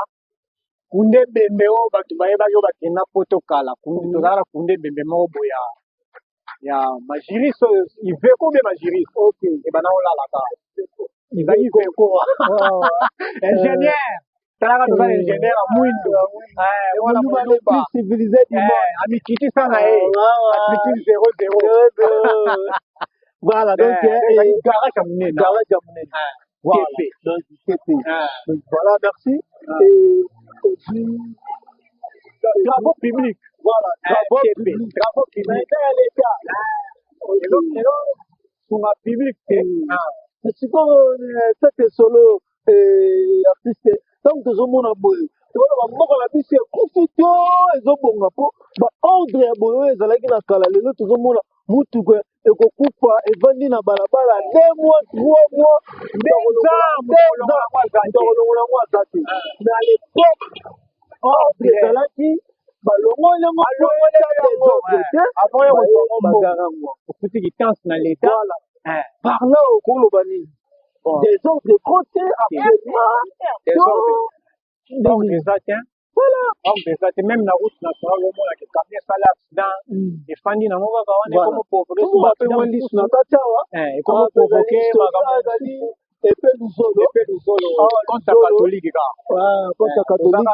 Speaker 2: kunde ebembe oyo bato bayebaki, oyo bakenda poto kala. Kunde, tozalaka na kunde ebembe moko boye ya Magiris oyo, Iveco be Magiris. Ebanda kolalaka, ezali Iveco. Ingénieur, talaka, toza na ingénieur ya mwindu wana.
Speaker 1: Moluba le
Speaker 2: Moluba
Speaker 1: plus civilisé du monde.
Speaker 2: Amikitisa na ye matricule 00.
Speaker 1: Voilà, donc
Speaker 2: ezali garage ya monene.
Speaker 1: Garage ya monene. Voilà.
Speaker 2: TP.
Speaker 1: Donc TP. Donc voilà, merci. Et puis
Speaker 2: Travaux publics.
Speaker 1: Voilà, travaux
Speaker 2: TP.
Speaker 1: publics.
Speaker 2: Travaux publics.
Speaker 1: Mais ya l'État.
Speaker 2: Ezosunga public te.
Speaker 1: Sikoyo sete solo artiste, ntango tozomona boye, tozomona bamboka na biso ekufi to ezobonga, mpo baordre ya boye oyo ezalaki na kala, lelo tozomona mutuka ekokufa, evandi na balabala 2 mois, 3 mois, moto yango aza te. Mais à l'époque, ordre ezalaki, balongoli yango désordre te.
Speaker 2: Avant ya kozwa yango,
Speaker 1: bagara yango.
Speaker 2: Okuti quittance na leta.
Speaker 1: Voilà, par là okoloba nini? Désordre ekoti actuellement?
Speaker 2: Désordre eza te. Ordre eza te. Même na route nationale, omonaka camion esala accident, efandi nango kaka wana, ekomo
Speaker 1: provoquer mwa lisu na kati awa.
Speaker 2: Ekomo provoquer makambo.
Speaker 1: Ezali epe Luzolo.
Speaker 2: Epe Luzolo, compte ya catholique kaka.
Speaker 1: Compte ya catholique.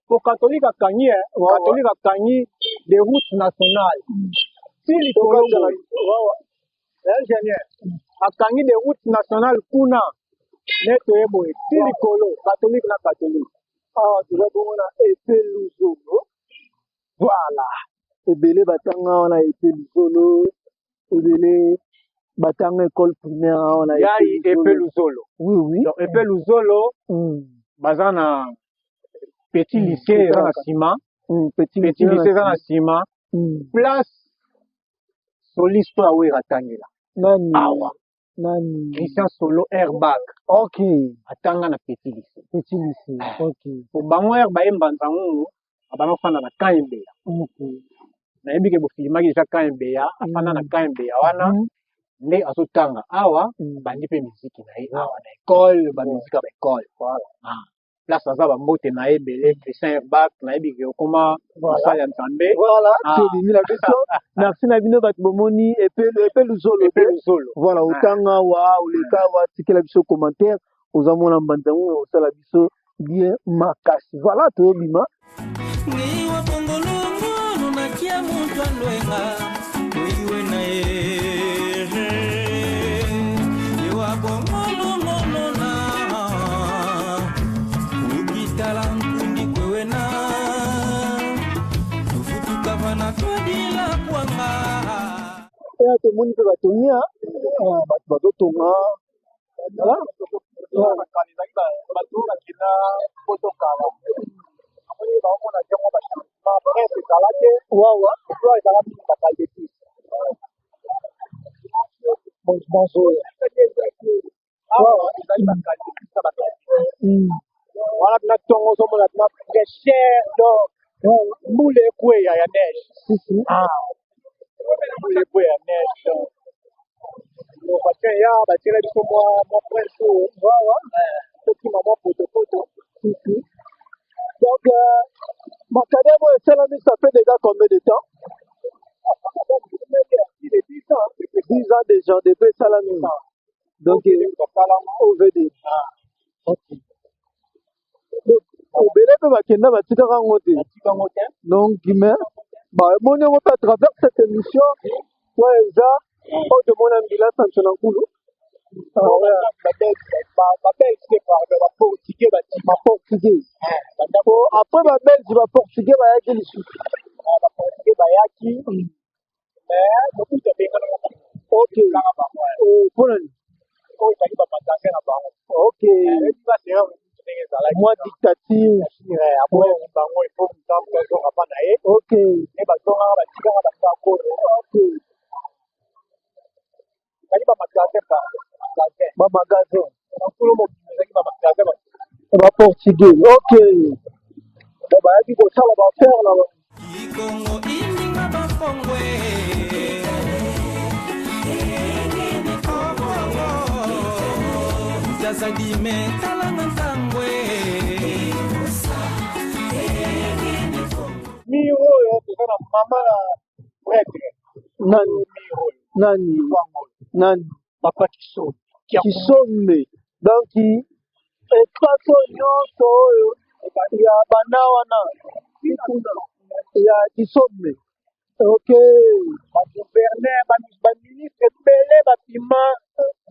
Speaker 2: Po catholique akangi, catholique akangi de route nationale ti likolo. Ingénieur akangi de route nationale kuna nde toye boye ti likolo, catholique na catholique.
Speaker 1: Awa toza bongo na epe Luzolo. Voilà, ebele batanga wana epe Luzolo, ebele batanga école primaire wana.
Speaker 2: Yai epe Luzolo.
Speaker 1: Oui.
Speaker 2: Donc epe Luzolo, baza na petit lycée, eza na nsima.
Speaker 1: Petit.
Speaker 2: Petit lycée eza na nsima, place soliste oyo awera atangela.
Speaker 1: Nani?
Speaker 2: Awa.
Speaker 1: Nani?
Speaker 2: Christian Solo Airbag. Atanga na petit lycée.
Speaker 1: Petit lycée, ok.
Speaker 2: Po bango air bayemba nzango, abanda kofanda na camp Ebeya. Nayebi ke bofilmaki deja camp Ebeya. Afanda na camp Ebeya wana nde azotanga awa, bandi mpe miziki na ye awa na ekole, bamiziki ya baekole. Place aza, bambote na ye ebele, Christian Airbag, nayebi ke okoma mosali ya Nzambe.
Speaker 1: Voilà, tobimi na biso. Merci na bino bato bomoni epe Luzolo.
Speaker 2: Epe Luzolo.
Speaker 1: Voilà, otanga awa, oleka awa, tikela biso commentaire. Oza mwana mbanzango, osala biso bien makasi. Voilà, toyobima.
Speaker 3: Ngiwa bongolongolo nakia moto alwenga oiwe na ye. Iwa bongolongolo.
Speaker 1: Eya tomoni mpe batongi bato bazotonga.
Speaker 2: Bato bakenda poto kala, amoni baomona ntango bachangement prince ezala te.
Speaker 1: Wawa.
Speaker 2: Ezala mingi bakaldetis.
Speaker 1: Bonjour.
Speaker 2: Awa ezali bakaldetis na bakaldetis wana mpena ntongo ozomona mpena fraîcheur, donc mbula ekweya ya neige.
Speaker 1: Sisi.
Speaker 2: Mbula ekweya ya neige, donc batie ya batiela biso mwa prince oyo.
Speaker 1: Wawa.
Speaker 2: Tokima mwa potopoto.
Speaker 1: Sisi. Donc macadam oyo esalami, ça fait déjà combien de temps? 10 ans déjà depuis esalami. Donc OVD, ok. Ebele mpe bakenda batikaka yango te. Donc mais bamoni yango mpe à travers cette émission oyo eza oyo tomoni ambulance na na nkulu.
Speaker 2: Babelge, pardon, baportugais.
Speaker 1: Baportugais. Après babelge, baportugais bayaki lisusu.
Speaker 2: Baportugais bayaki, mais Mobutu abenganaka.
Speaker 1: Ok, mpona nini?
Speaker 2: Oyo ezali bamagasin na bango. Ebi basera Mobutu ndenge ezalaki.
Speaker 1: Mwa dictature.
Speaker 2: Aboyaki bango, ifo motambo azonga mpa na ye. Nde bazongaka, batikaka bandako oyo. Ezali bamagasin, pardon, magasin.
Speaker 1: Bamagasin.
Speaker 2: Nkulu mobimba ezalaki bamagasin.
Speaker 1: Baportugais, ok. Donc bayaki kosala baaffaire na bango.
Speaker 3: Kikongo ininga bafongwe. Tazadime talanga ntangwe.
Speaker 2: Mur oyo toza na mama na prêtre.
Speaker 1: Nani?
Speaker 2: Mur oyo.
Speaker 1: Nani?
Speaker 2: Wango.
Speaker 1: Nani?
Speaker 2: Papa Kisombe.
Speaker 1: Kisombe. Donc espace oyo nyonso oyo ya banda wana kuna ya Kisombe, ok.
Speaker 2: Bagouverneur, baministre ebele babima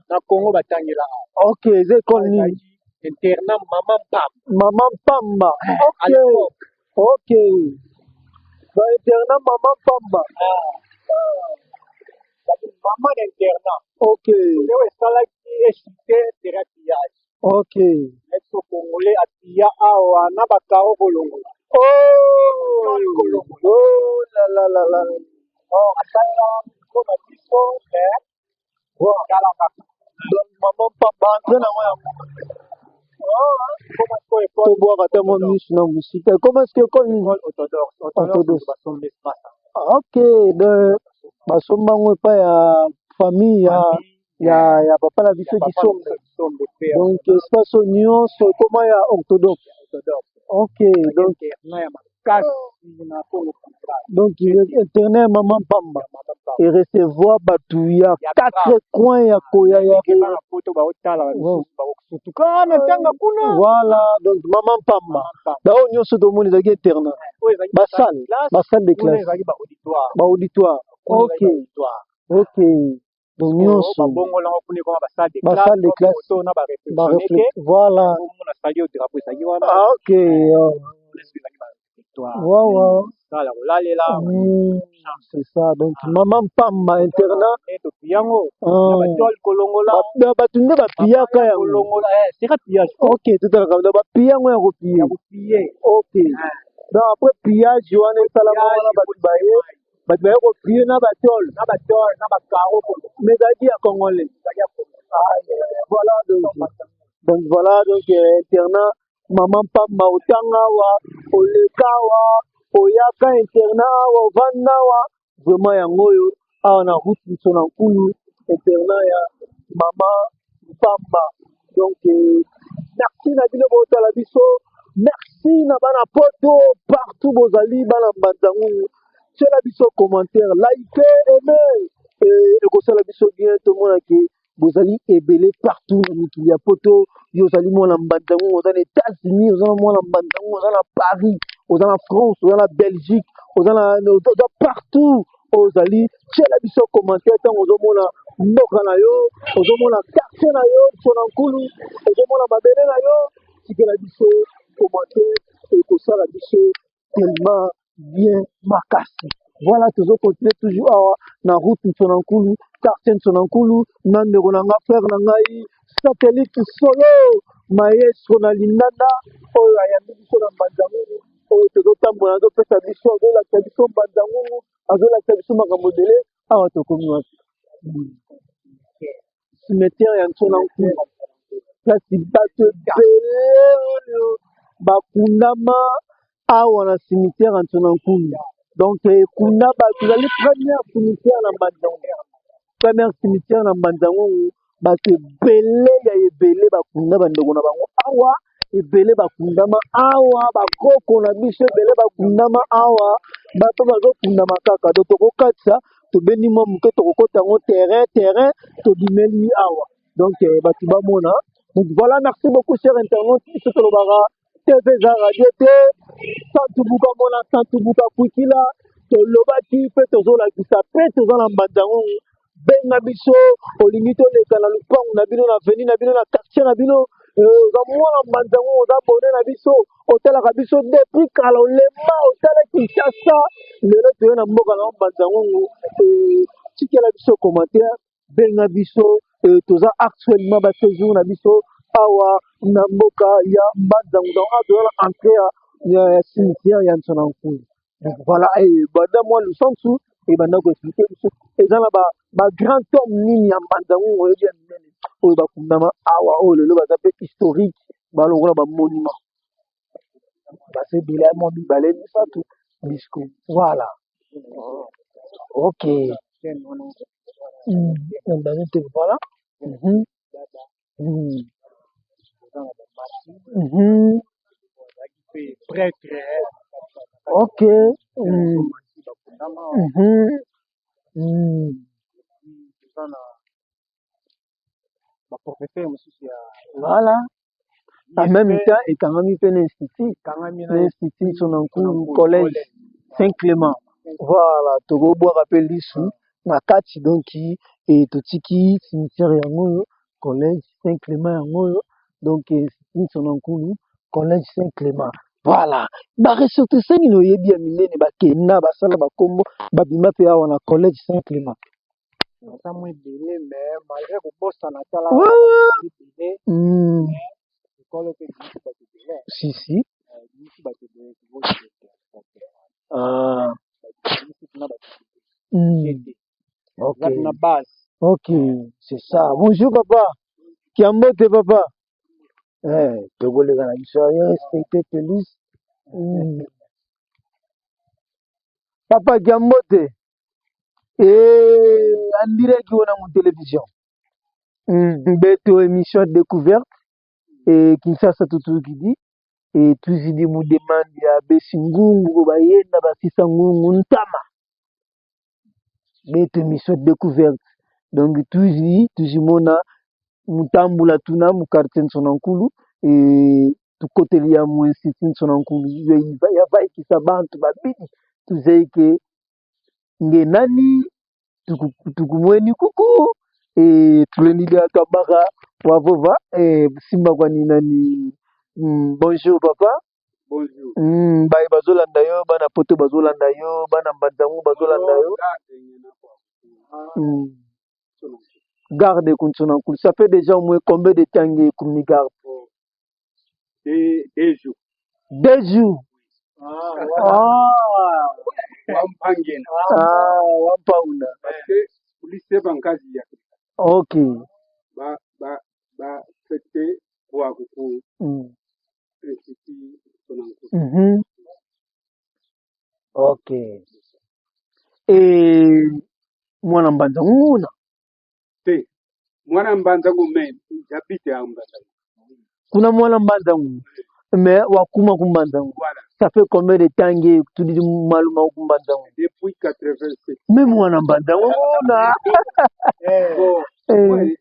Speaker 2: na Congo batangela awa.
Speaker 1: Ok, eza ekole nini?
Speaker 2: Internat Mama Mpamba.
Speaker 1: Mama Mpamba,
Speaker 2: À
Speaker 1: ok.
Speaker 2: l'époque.
Speaker 1: Ok, ba internat Mama Mpamba.
Speaker 2: Mama na internat. Oyo esalaki echute terrain pillage. Ex congolais apiya awa na bakaro kolongola.
Speaker 1: Oh, oh la la la la!
Speaker 2: Or asalela mpo na biso, mais tala kaka.
Speaker 1: Donc Mama Mpamba, entrée nango yango.
Speaker 2: Koma sikoyo école.
Speaker 1: Tobwaka ata mwa misu na mosika. Comment est-ce que école nini?
Speaker 2: École orthodoxe.
Speaker 1: Orthodoxe.
Speaker 2: Basomba espace.
Speaker 1: Ok, donc basomba yango epai ya famille ya papa na biso Kisombe.
Speaker 2: Kisombe mpe.
Speaker 1: Donc espace oyo nyonso ekoma ya orthodoxe.
Speaker 2: Orthodoxe.
Speaker 1: Ok, donc
Speaker 2: internat ya makasi na Congo Central.
Speaker 1: Donc internat ya Mama Mpamba.
Speaker 2: Ya Mama Mpamba.
Speaker 1: Erecevoir bato ya
Speaker 2: Ya
Speaker 1: quatre coins ya koya ya
Speaker 2: bana poto baotala, bamisusu bakosutuka na ntanga kuna.
Speaker 1: Voilà, donc Mama Mpamba.
Speaker 2: Mpamba.
Speaker 1: Oyo nyonso tomoni ezalaki internat.
Speaker 2: Oyo ezalaki
Speaker 1: basalle, basalle de
Speaker 2: kuna
Speaker 1: classe.
Speaker 2: Ezalaki baauditoire.
Speaker 1: Baauditoire.
Speaker 2: Kuna ezalaki baauditoire.
Speaker 1: Ok, donc nyonso
Speaker 2: babongolango kuna ekoma basalle de
Speaker 1: basalle de classe.
Speaker 2: To na baréfectionne te.
Speaker 1: Voilà.
Speaker 2: Omona sali oyo, drapeau ezalaki wana.
Speaker 1: Ah, ok.
Speaker 2: Ezalaki baréfectoire. Sala kolalela.
Speaker 1: C'est ça, donc Mama Mpamba internat.
Speaker 2: Topi yango na batole kolongola.
Speaker 1: Bato nde bapiyaka yango.
Speaker 2: Kolongola sera pillage.
Speaker 1: Ok, totalaka donc bapiya yango ya kopiller.
Speaker 2: Ya kopiller.
Speaker 1: Ok, donc après pillage wana esalama wana, bato baye kopiller na batole.
Speaker 2: Na batole na bakaro.
Speaker 1: Mais ezalaki ya congolais.
Speaker 2: Ezalaki ya Congo.
Speaker 1: Voilà, donc voilà, donc internat Mama Mpamba, otanga awa, oleka awa, oyaka internat awa, ovanda awa. Vraiment yango oyo awa na route biso na nkulu, internat ya Mama Mpamba. Donc merci na bino botala biso, merci na bana poto partout bozali, bana Mbanza Ngungu. Tiela biso commentaire, like, aime, ekosala biso bien tomonaki bozali ebele partout na mikili ya poto. Yo ozali mwana Mbanza Ngungu, oza na États-Unis, oza na mwana Mbanza Ngungu, oza na Paris, oza na France, oza na Belgique, oza partout oyo ozali, tiela biso commentaire. Ntango ozomona mboka na yo, ozomona quartier na yo so na nkulu, ozomona mabele na yo, tikela biso commentaire, ekosala biso tellement bien makasi. Voilà, tozo continuer toujours awa na route Nsonankulu, quartier Nsonankulu, na ndeko na nga, frère na ngai Satellite Solo Maestro na lindanda oyo ayambi biso na Mbanza-Ngungu oyo tozotambola, azopesa biso, azolakisa biso Mbanza-Ngungu, azolakisa biso makambo ebele. Awa tokomi wapi? Cimetière ya Nsonankulu, place bato ebele oyo bakundama awa na cimetière ya Nsonankulu. Donc ekunda bato, ezali première cimetière na Mbanza-Ngungu, première cimetière na Mbanza-Ngungu. Bato ebele ya ebele bakunda bandeko na bango awa, ebele bakundama awa, bakoko na biso ebele bakundama awa, bato bazokundama kaka. Donc tokokatisa, tobendi mwa moke, tokokota yango terrain terrain, tobimeli awa. Donc bato bamona. Donc voilà, merci beaucoup cher internaute. Biso tolobaka TV eza radio te. Santubuka mona, santubuka kwikila, tolobaki mpe tozolakisa mpe toza na Mbanza-Ngungu. Benga biso, olingi toleka na lupangu na bino, na avenue na bino, na quartier na bino. Oza mwana Mbanza-Ngungu, oza abonné na biso, otalaka biso depuis kala, olemba otala Kinshasa, lelo toye na mboka na Mbanza-Ngungu. Tikela biso commentaire, benga biso. Toza actuellement ba séjour na biso awa na mboka ya Mbanza-Ngungu. Donc awa toza na entrée ya cimetière ya Nsonankulu. Donc voilà, banda mwa lusansu ebanda koexpliquer biso eza na ba grand homme nini ya Mbanza-Ngungu oyebi ya minene oyo bakundama awa, oyo lelo baza mpe historique, balokola ba monument, baza ebele, mwa mibale, misato bisco. Voilà, ok. Voilà.
Speaker 2: Prêtre.
Speaker 1: Ok.
Speaker 2: Toza na baprofesseur mosusu ya
Speaker 1: Voilà, en même temps ekangami mpe na institut
Speaker 2: kangami
Speaker 1: na institut Nsonankulu, collège Saint Clément. Voilà, tokobwaka mpe lisu na kati. Donc totiki cimetière yango oyo, collège Saint Clément yango oyo. Donc institut Nsonankulu, collège Saint Clément. Voilà, baressortissant nini oyebi ya minene bakenda, basala bakombo, babima mpe awa na collège Saint Clément?
Speaker 2: Baza mwa ebele, mais malgré kobosana, tala ebele. Ekolo mpe ebimisi bato ebele.
Speaker 1: Si si.
Speaker 2: Ebimisi bato ebele.
Speaker 1: Ah.
Speaker 2: Ebimisi mpena bato ebele. Eza na base.
Speaker 1: Ok, c'est ça. Bonjour papa. Kiambote papa. Eh, tokoleka na biso yo, respecte police. Papa Kiambote. Eh, en direct wana mu télévision. Beto émission découverte et Kinshasa tutukidi et tuzidi mu demande ya besi ngungu bayenda basisa ngungu ntama. Beto émission découverte. Donc tuzi tuzimona mutambula tuna mu quartier Nsonankulu et tukoteli ya mu institut Nsonankulu yo yavaikisa bantu babidi tuzeike nge nani tukumweni kuku e tulendilia kabaka wavova e simba kwani nani. Bonjour papa.
Speaker 2: Bonjour.
Speaker 1: Baye bazolanda yo, bana poto bazolanda yo, bana Mbanzangu bazolanda yo. Garde Kunsunankulu, ça fait déjà au moins combien de temps que kumi garde?
Speaker 2: 2 jours.
Speaker 1: 2 jours. Ah,
Speaker 4: Wampangena.
Speaker 1: Ah, wampauna.
Speaker 4: Parce que polisi bankazi ya ba ba ba fete kwa kuku institut Sonankulu.
Speaker 1: Ok. Et mwana Mbanza nguna.
Speaker 4: Te mwana Mbanza mais j'habite à Mbanza.
Speaker 1: Kuna mwana Mbanza ngu. Mais wakuma ku Mbanza ngu.
Speaker 4: Voilà.
Speaker 1: Ça fait combien de temps que tu dis maluma ku Mbanza ngu?
Speaker 4: Depuis 87.
Speaker 1: Même mwana Mbanza nguna.
Speaker 4: Bon.
Speaker 1: Eh.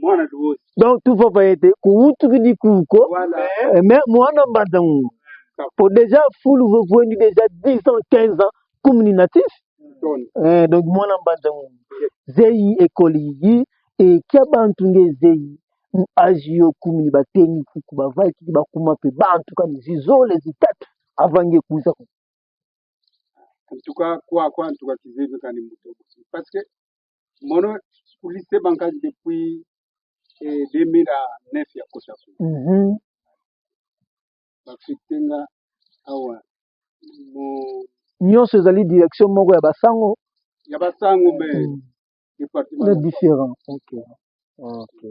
Speaker 4: Mwana luosi.
Speaker 1: Donc tout va pas être kuutu kuko.
Speaker 4: Voilà.
Speaker 1: Eh, mais mwana Mbanza ngu. Pour déjà fulu vous déjà 10 ans, 15 ans comme ni natif.
Speaker 4: Ton.
Speaker 1: Eh, donc mwana Mbanza ngu. Zei ekoli yi e kia bantu nge zei mu age yo kumi ni batengi kuku bavaki bakuma pe bantu kani zizole zitatu avange kuza ku.
Speaker 4: En tout cas kwa en tout cas kizebi kani muto parce que mono kulise bankazi depuis 2009 ya kota ku bafectenga awa mo
Speaker 1: Nyonso ezali direction moko ya basango.
Speaker 4: Ya basango, mais département.
Speaker 1: Na différent. Ok,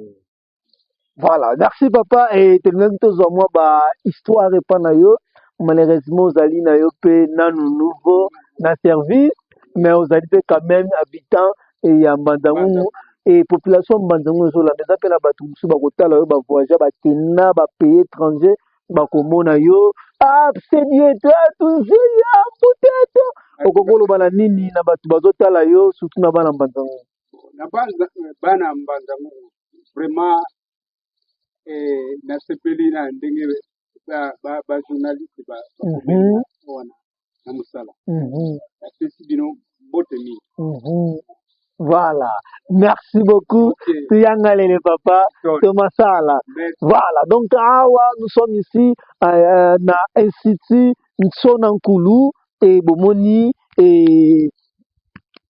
Speaker 1: voilà, merci papa. E tolingaki tozwa mwa ba histoire epa na yo. Malheureusement ozali na yo mpe nanu nouveau na service, mais ozali mpe quand même habitant ya Mbanza-Ngungu e population Mbanza-Ngungu ezolanda. Eza mpe na bato mosusu bakotala yo, bavoyage, bakenda bapays étranger, bakomona yo absediete tuziya mbuteto. Okoki koloba na nini na bato bazotala yo, surtout na bana Mbanza-Ngungu?
Speaker 4: Na bana Mbanza-Ngungu, vraiment nasepeli na ndenge bajournaliste bakomeli wana na mosala. Napesi bino mbote mingi.
Speaker 1: Voilà. Merci beaucoup.
Speaker 4: Ok.
Speaker 1: Tuyangalele papa.
Speaker 4: Sorry.
Speaker 1: Thomas Sala.
Speaker 4: Merci.
Speaker 1: Voilà. Donc, awa, nous sommes ici na Institut Nsona Nkulu et Bomoni et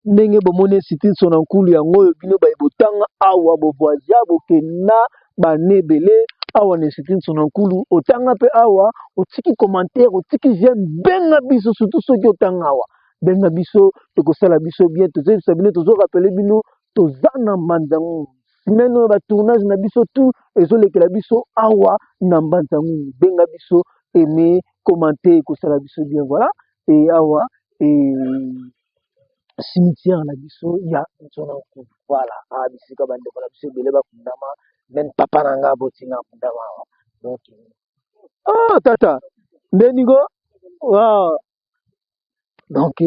Speaker 1: ndenge bomoni Institut Nsona Nkulu yango oyo, bino baye botanga awa, bovoyagea, bokenda bana ebele awa na Institut Nsona Nkulu. Otanga mpe awa, otiki commentaire, otiki j'aime, benga biso. Surtout soki otanga awa, benga biso, ekosala biso bien. Tozoyebisa bino, tozorappeler bino, toza na Mbanza-Ngungu. Semaine oyo batournage na biso tout ezolekela biso awa na Mbanza-Ngungu. Benga biso, aime, commenter, ekosala biso bien. Voilà. E awa e cimetière na biso ya Nsona Nkulu. Voilà, awa bisika bandeko na biso ebele bakundama, même papa na nga abotinga akundama awa. Donc oh, tata ndeniko wow. Donc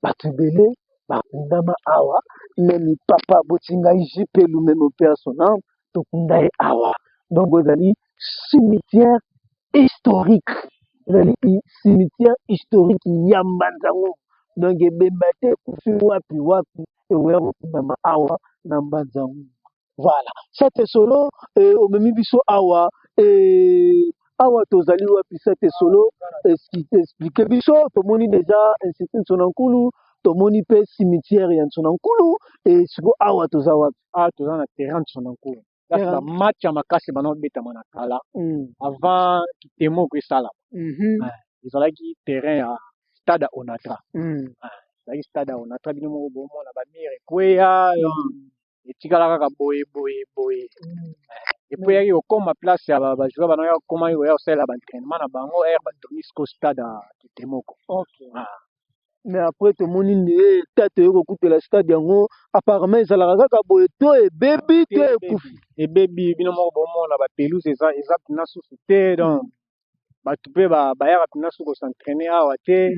Speaker 1: bato ebele bakundama awa, même papa aboti ngai JP Lumeme, paix à son âme, tokunda ye awa. Donc ezali cimetière historique, ezali cimetière historique ya Mbanza-Ngungu. Donc ebemba te ekufi wapi wapi, ekoya kokundama awa na Mbanza-Ngungu. Voilà, Sete Solo, omemi biso awa. Awa tozali wapi, Sete Solo? Explique biso. Tomoni déjà Institut Nsona Nkulu, tomoni mpe cimetière ya Nsona Nkulu. E siko awa toza wapi?
Speaker 2: Awa toza na terrain Nsona Nkulu, place bamatch ya makasi bana obetama na kala avant kitemoko esalama. Ezalaki terrain ya stade ya Onatra. Ezalaki stade ya Onatra. Bino moko bomona bamurs ekweya, etikala kaka boye boye boye. Et puis eyaki kokóma place ya bajoueur bana ya kokóma koya kosalela baentraînement na bango ere batongi siko stade ya kitemoko.
Speaker 1: Mais après tomoni nde ta toye kokutela stade yango, apparemment ezalaka kaka boye to ebebi to ekufi?
Speaker 2: Ebebi. Bino moko bomona bapelouse eza mpena susu te. Donc bato mpe bayaka mpena su kos'entraîner awa te.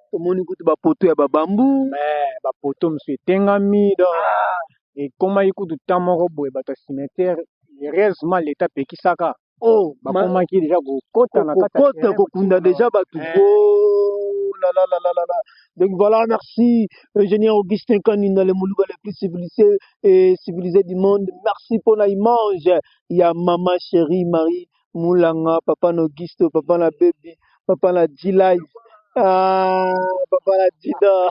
Speaker 1: Tomoni kutu bapoteau ya babambu.
Speaker 2: Bapoteau mosusu etengami. Donc ekomaki kutu temps moko boye bato ya cimetière, heureusement l'État apekisaka.
Speaker 1: Oh.
Speaker 2: Bakomaki déjà kokota na kati.
Speaker 1: Kokota kokunda déjà bato. Oh là là là là là là. Donc voilà, merci ingénieur Augustin Kaninda, le moluba le plus civilisé et civilisé du monde. Merci pour la image. Il y a maman chérie Marie Moulanga, papa Auguste, papa la baby, papa la G-Live, ah, papa la Dida.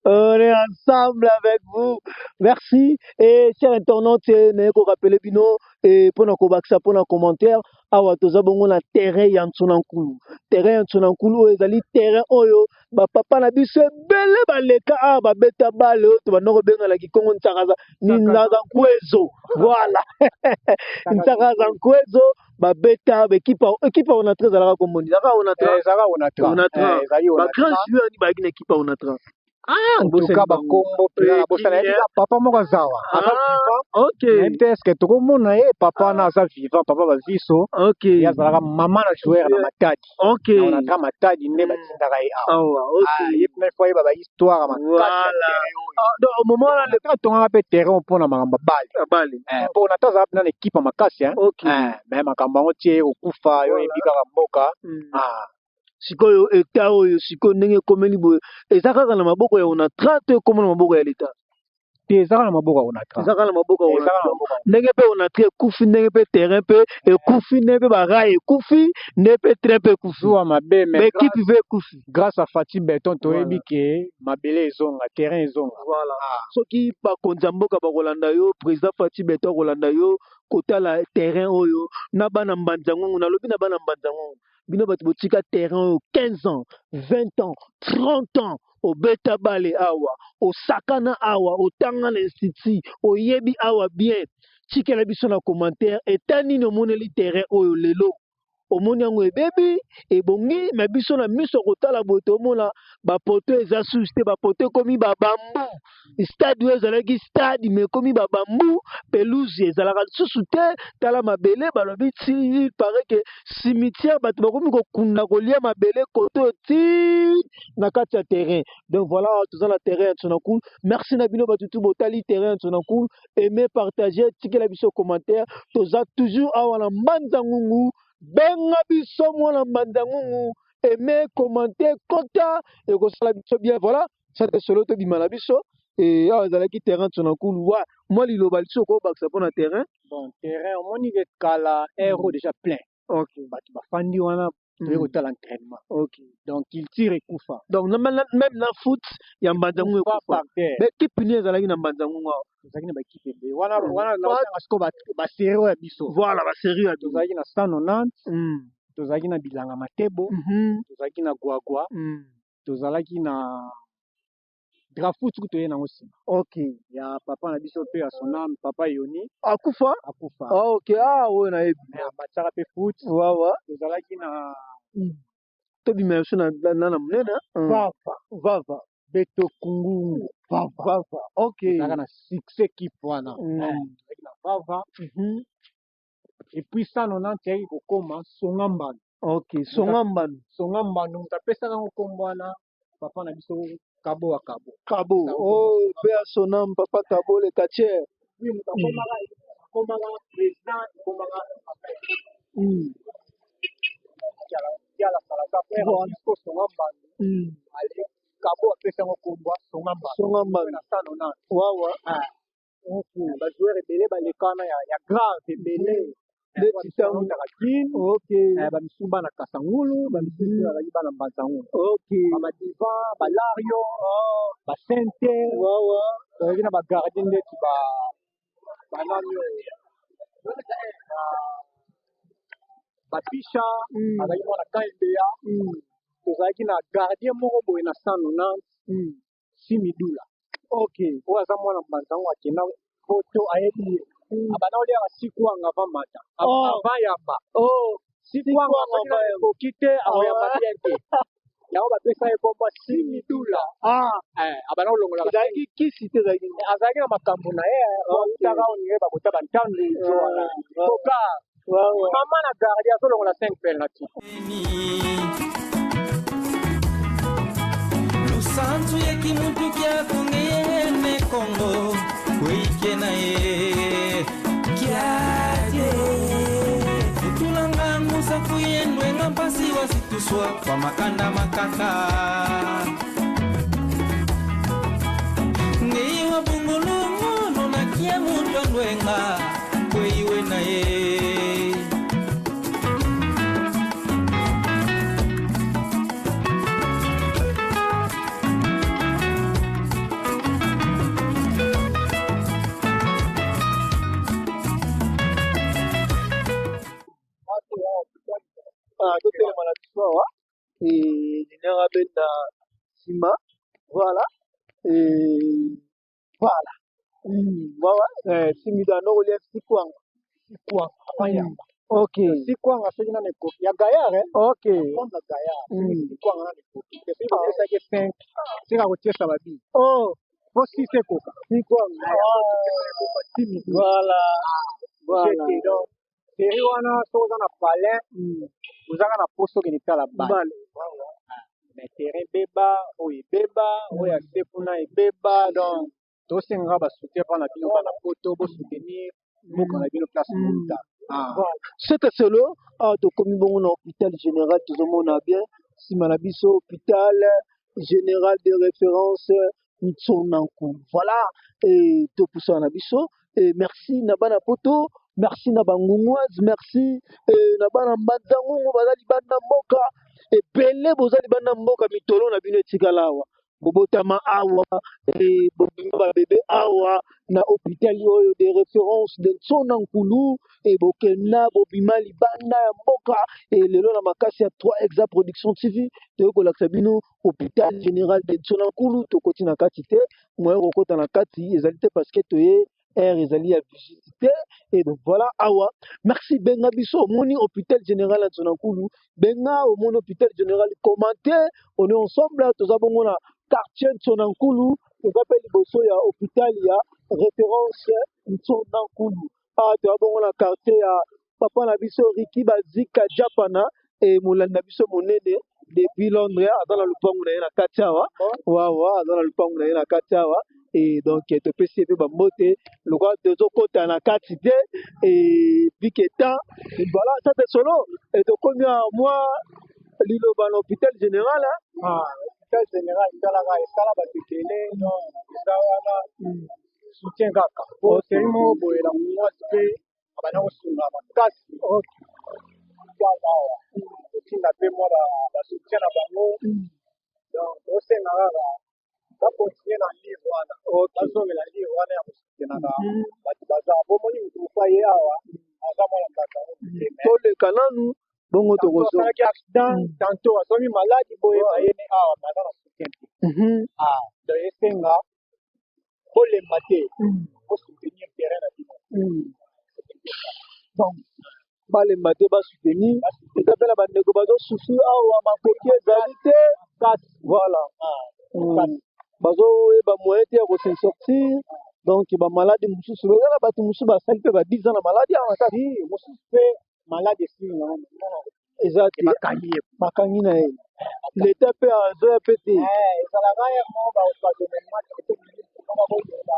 Speaker 1: On est ensemble avec vous. Merci. Et chers internautes, naye ko rappeler bino et pour na kobakisa pour na commentaire, awa toza bongo na terrain ya Nsona Nkulu. Terrain ya Nsona Nkulu oyo ezali terrain oyo bapapa na biso ebele baleka awa, babeta bale oyo tobanda kobenga na kikongo ntsakaza ninzaza nkwezo. Voilà, ntsakaza nkwezo. Babeta baekipe, équipe ya Onatra ezalaka komoni ezalaka Onatra.
Speaker 2: Ezalaka Onatra.
Speaker 1: Onatra.
Speaker 2: Ezali.
Speaker 1: Bagrand joueur ni bayaki na équipe ya Onatra?
Speaker 2: En tout cas bakombo mpenza nabosana. Yebi papa moko azawa, aza vivant. Nayebi te est-ce tokomona ye. Papa wana aza vivant, papa baviso. Ye azalaka mama na joueur na Matadi. Na Onatra Matadi nde batindaka ye awa. Ye mpena ifo ayeba bahistoire makasi ya terrain oyo.
Speaker 1: Donc au moment wana
Speaker 2: Onatra atongaka mpe terrain mpona makambo ya bale.
Speaker 1: Bale.
Speaker 2: Mpo Onatra azalaka mpena na équipe ya makasi, mais makambo yango tie ye kokufa. Yo oyebi kaka mboka.
Speaker 1: Sikoyo eta oyo, sikoyo ndenge ekomeli boye, eza kaka na maboko ya Onatra to ekóma na maboko ya leta?
Speaker 2: Te, ezaka na maboko ya Onatra.
Speaker 1: Ezaka na maboko ya
Speaker 2: Ezaka na
Speaker 1: Onatra.
Speaker 2: maboko ya
Speaker 1: Ndenge mpe Onatra ekufi, ndenge mpe terrain mpe ekufi, ndenge mpe barail ekufi, ndenge mpe train mpe ekufi,
Speaker 2: Zuwa mabe, mais
Speaker 1: baekipe mpe ekufi.
Speaker 2: Grâce à Fatshi Béton, toyebi
Speaker 1: Voilà.
Speaker 2: ke mabele ezonga, terrain ezonga.
Speaker 1: Voilà. Soki bakonzi ya mboka bakolanda yo, président Fatshi Béton akolanda yo kotala terrain oyo na bana Mbanza Ngungu. Nalobi na bana Mbanza Ngungu, bino bato botika terrain oyo 15 ans, 20 ans, 30 ans, obeta bale awa, osakana awa, otanga na institut, oyebi awa bien, tikela biso na commentaire eta nini omoneli terrain oyo lelo. Omoni yango ebebi, ebongi? Me biso na miso ya kotala boye, tomona bapoto eza susu te, bapoto ekomi babambu. Stade oyo ezalaki stade, me ekomi babambu. Pelouse ezalaka lisusu te. Tala mabele, balobi ti il paraît que cimetière, bato bakomi kokunda, kolia mabele kote oyo ti na kati ya terrain. Donc voilà, toza na terrain ya Ntsonankulu. Merci na bino bato tu botali terrain ya Ntsonankulu. Aime, partage, tikela biso commentaire. Toza toujours awa na Mbanza Ngungu. Benga biso mwana Mbanza Ngungu, aime, commenter, kota, ekosala biso bien. Voilà, sate solo tobima na biso. E awa ezalaki terrain Ntsonankulu. Wa mwa liloba lisusu okobakisa mpona terrain?
Speaker 2: Bon, terrain, omoni ke kala aire oyo déjà plein. Bato bafandi wana, toye kotala entraînement. Donc culture ekufa.
Speaker 1: Donc même na foot ya Mbanza Ngungu
Speaker 2: ekufa
Speaker 1: ekufa.
Speaker 2: Par terre.
Speaker 1: Baekipe nini ezalaki na Mbanza Ngungu awa?
Speaker 2: Tozalaki na baekipe ebele wana. Wana naotanga sikoyo basérie oyo ya biso.
Speaker 1: Voilà, basérie ya biso.
Speaker 2: Tozalaki na 190, tozalaki na Bilanga Matebo, tozalaki na Gwagwa, tozalaki na Drafoot kutu toye nango nsima ya papa na biso mpe ya sonam, papa Yoni.
Speaker 1: Akufa?
Speaker 2: Akufa.
Speaker 1: Ah, ok, ah, oyo nayebi.
Speaker 2: Amatiaka mpe foot.
Speaker 1: Wawa.
Speaker 2: Tozalaki na
Speaker 1: Tobima biso na monene.
Speaker 2: Vava.
Speaker 1: Vava.
Speaker 2: Beto Kungungu Vava.
Speaker 1: Vava, ok.
Speaker 2: Tozalaka na succès équipe wana. Tozalaki na Vava et puis 190 eyaki kokóma Songa Mbano.
Speaker 1: Ok, Songa Mbano.
Speaker 2: Songa Mbano, moto apesaka yango nkombo wana, papa na biso Kabo wa Kabo.
Speaker 1: Kabo, oh, pe ya sonam, papa Kabo le quartier.
Speaker 2: Oui, moto akomaka président, ekomaka Kiala Salaka frère Francisco Songa Mbano. Ale Kabo apesa yango nkombo Songa Mbano.
Speaker 1: Songa Mbano.
Speaker 2: Na 190.
Speaker 1: Wawa.
Speaker 2: Bajoueur ebele baleka wana ya grave ebele.
Speaker 1: Neti ntango
Speaker 2: Bautaka Kin, bamisusu bana Kasangulu, bamisusu bazalaki bana Mbanzangulu. Bamadiva, balario, basente. Tozalaki na bagardien ndeti banani oyo, bapisha, azalaki mwana Kaembeya. Tozalaki na gardien moko boye na 190, Simidula. Oyo aza mwana Mbanzango, akenda poto, ayebi ye. Abanda koliaka sikwanga avant mata, avant yamba. Sikwanga soki nano ekoki te, akoyamba bien te. Yango bapesa ye kombo Simidula. Abanda kolongolaka.
Speaker 1: Ezalaki kisi te, ezalaki
Speaker 2: Azalaki na makambo na ye, autaka onire bakota bantandu wana koka. Mama na gardien azolongola 5 penalty.
Speaker 3: Lusanzu yeki mutu kia kungeyene Kongo weike na ye kiaje utulanga ngusafu yendwenga mpasi wasituswa kwa makanda makaka ngeiwa bungulungu nakia mutu andwenga kweiwe na ye.
Speaker 1: Ah, totelema na biso awa, linere abenda nsima. Voilà, voilà. Wawa, simido anokolia sikwanga.
Speaker 2: Sikwanga avant yamba. Sikwanga soki nano ekoki ya gaillard. Prendre gaillard, soki sikwanga nano ekoki te, soki bapesaki 5, sika kotiesa babi po 6 ekoka.
Speaker 1: Sikwanga.
Speaker 2: Simido.
Speaker 1: Voilà.
Speaker 2: Donc série wana, soki oza na palin, ozaka na poso, okende tala bale.
Speaker 1: Bale.
Speaker 2: Mais terrain ebeba, oyo ebeba, oyo ase kuna ebeba. Donc tosengaka basoutien mpa na bino bana poto, bosoutenir mboka na bino place mouta.
Speaker 1: Sete selo awa tokomi bongo na hôpital général. Tozomona bien nsima na biso hôpital général de référence. Ntsonanku. Voilà, et topusana na biso. Et merci na bana poto, merci na bangunguaze, merci et na bana mbanza ngungu baza libanda mboka. Ebele boza libanda mboka, mitolo na bino etikala awa. Bobotama awa e bobima babebe awa na hôpital oyo de référence de Ntsona Nkulu, e bokenda bobima libanda ya mboka. E lelo na makasi ya 3 Exa Production TV toyei kolakisa bino hôpital général de Ntsona Nkulu. Tokoti na kati te, moyen kokota na kati ezali te parce que toye aire ezali ya visite te. Et donc voilà awa, merci. Benga biso, omoni hôpital général ya Ntsona Nkulu, benga, omoni hôpital général, commenter, on est ensemble. Toza bongo na quartier Ntsona Nkulu, toza mpe liboso ya hôpital ya référence Ntsona Nkulu. Awa toza bongo na quartier ya papa na biso Riki Bazika Japana, e molandi na biso monene depuis Londres, aza na lupangu na ye na kati awa. Wawa aza na lupangu na ye na kati awa. E donc topesi ye mpe bambote. Lokola tozokota na kati te, e vike temps, voilà, ça c'est solo. E tokomi ya mwa liloba na hôpital général, hein?
Speaker 2: Ah, hôpital général esalaka, esala bato ebele. Donc eza wana soutien kaka po seri moko boye na mwasi mpe abanda kosunga makasi hôpital awa, kotinda mpe mwa basoutien na bango. Donc tosenga kaka bacontinue na livre wana, bazongela livre wana ya kosoutenaka bato. Baza bomoni motu mosu aye awa, aza mwana mbata.
Speaker 1: Toleka nanu bongo, tokozonga.
Speaker 2: Asalaki accident, tantôt asomi maladi boye, bayene awa baza na soutien te. Ah, donc esenga kolemba te, kosoutenir terrain na bino.
Speaker 1: Donc balemba te, basoutenir. Eza mpe na bandeko bazosouffrir awa, makoki ezali te.
Speaker 2: Kasi
Speaker 1: voilà, bazoyeba moyen te ya kose sortir. Donc bamaladi mosusu eza na bato mosusu basali mpe ba 10 ans na maladi awa kaka.
Speaker 2: Si mosusu mpe maladi esili nango.
Speaker 1: Eza te.
Speaker 2: Bakangi ye.
Speaker 1: Bakangi na ye, leta mpe azoya mpe te.
Speaker 2: Ezalaka ye moko ba occasionnellement bakoyeba.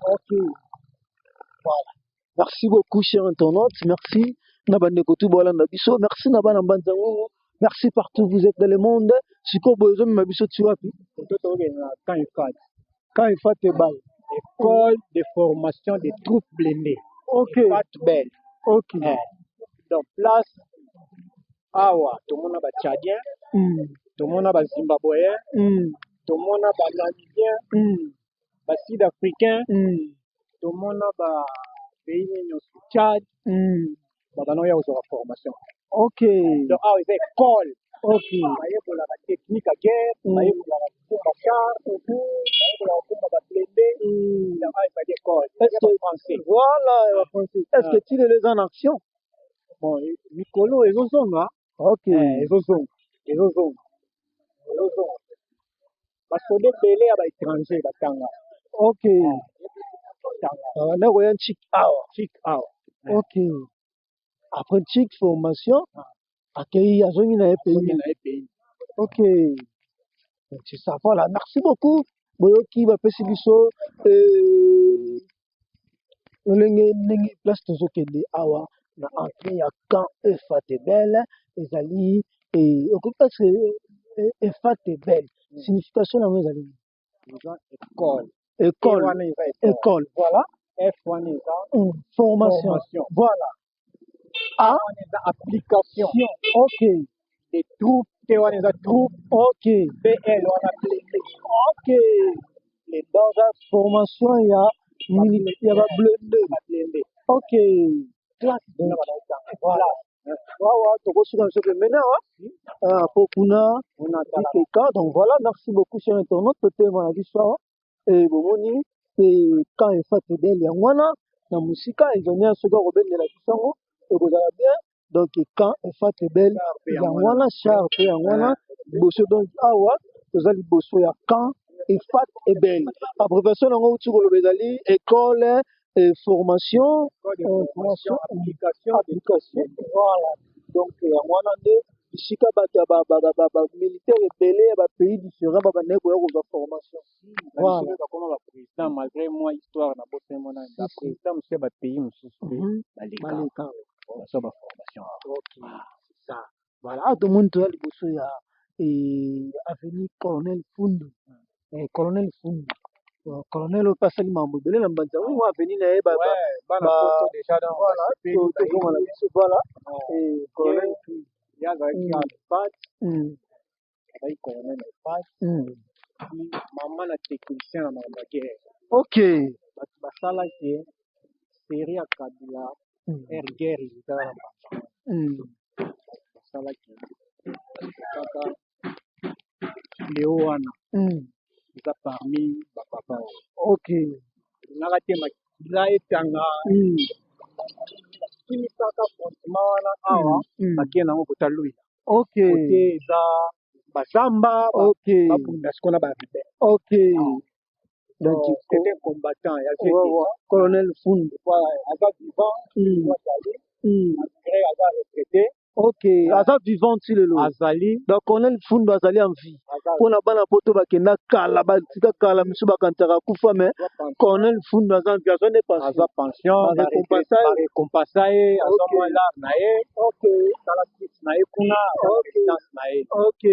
Speaker 1: Ok, voilà, merci beaucoup, cher internaute. Merci na bandeko tu bolanda biso, merci na bana mbanza ngongo, merci partout vous êtes dans le monde. Sikoyo boye ezomema biso ti wapi?
Speaker 2: Toto tokokende na camp EFAT.
Speaker 1: Camp EFAT ebale.
Speaker 2: École de formation des troupes blindées. EFAT Belle. Donc place awa tomona batchadien, tomona bazimbabwéen, tomona banamibien, basud africain, tomona bapays nini nyonso, Tchad, babana oya kozwaka formation. Donc awa eza école, bayekolaka technique ya guerre, bayekolaka kokumba char, bayekolaka kokumba bablindé. Donc awa ezali école
Speaker 1: Est-ce
Speaker 2: ya français.
Speaker 1: Voilà, ya français. Est ce que ti lelo eza en action?
Speaker 2: Bon, mikolo ezozonga. Ezozonga, ezozonga, ezozonga. Basoda ebele ya baétranger batanga. Batanga.
Speaker 1: Babanda koya ncik awa.
Speaker 2: Chik awa.
Speaker 1: Ok, après ncik formation, akei, azongi na ye pays.
Speaker 2: Azongi na ye pays.
Speaker 1: Ok, donc c'est ça. Voilà, merci beaucoup. Boyoki bapesi biso lolenge ndenge place tozokende awa na entrée ya camp Efatebel. Ezali okoki parce Efatebel, signification yango ezali nini?
Speaker 2: Eza école.
Speaker 1: École.
Speaker 2: Wana eza école.
Speaker 1: École, voilà.
Speaker 2: F wana eza
Speaker 1: formation.
Speaker 2: Formation.
Speaker 1: Voilà, A
Speaker 2: wana eza application des troupes, T wana eza troupe, BL wana blindé.
Speaker 1: Ok, donc eza formation ya ya bablindé.
Speaker 2: Bablindé.
Speaker 1: Classe
Speaker 2: mpona banaotanga.
Speaker 1: Voilà, wawa tokosuka biso pembeni awa. Ah, po kuna
Speaker 2: kuna tala.
Speaker 1: Ikeka. Donc voilà, merci beaucoup, cher internaute. Totema na biso awa e bomoni e camp Efatebel yango wana na mosika. Ingénieur soki akobendela biso yango, ekozala bien. Donc camp Efatebel yango wana, char mpe yango wana liboso. Donc awa toza liboso ya camp Efat Ebel. Abréviation yango uti koloba ezali école et formation.
Speaker 2: École de
Speaker 1: formation.
Speaker 2: Formation application.
Speaker 1: Application, voilà. Donc yango wana nde bisika bato ya bamilitaire ebele ya bapays différent babandaki koya kozwa formation. Voilà.
Speaker 2: Voilà, bakoma baprésident malgré moi histoire na bosani mona baprésident mosusu ya bapays mosusu mpe baleka
Speaker 1: Baleka.
Speaker 2: bazwa baformation awa.
Speaker 1: Ok. Ça. Voilà, awa tomoni toza liboso ya avenue Colonel Fundu. Colonel Fundu. Colonel oyo mpe asali makambo ebele na mbanza oyo avenue na ye voilà, tozonga na biso, voilà. Colonel Fundu.
Speaker 2: Ye azalaki alfat, azalaki colonel alfat, mama na technicien na makambo ya guerre. Bato basalaki série ya Kabila air guerre ezalaka na mbanza. Basalaki kaka leo wana eza parmi bapapa oyo. Elingaka te makila etanga, bakimisaka frontement wana awa, bakei nango kota Luila. Kote eza bazamba, babunda sikoyo na barebelles.
Speaker 1: Donc,
Speaker 2: c'était un combattant ya
Speaker 1: Colonel Fundu.
Speaker 2: Voilà, aza vivant, azali malgré aza retraité.
Speaker 1: Ok, aza vivant ti lelo.
Speaker 2: Azali.
Speaker 1: Donc Colonel Fundu azali en vie. Mpona bana poto bakenda kala, batika kala, misu bakanisaka akufa, mais Colonel Fundu aza en vie, azwa nde pension.
Speaker 2: Aza pension, barécompensa ye, azwa mwa lare na ye. Sala site na ye kuna, résidence na ye.
Speaker 1: Ok,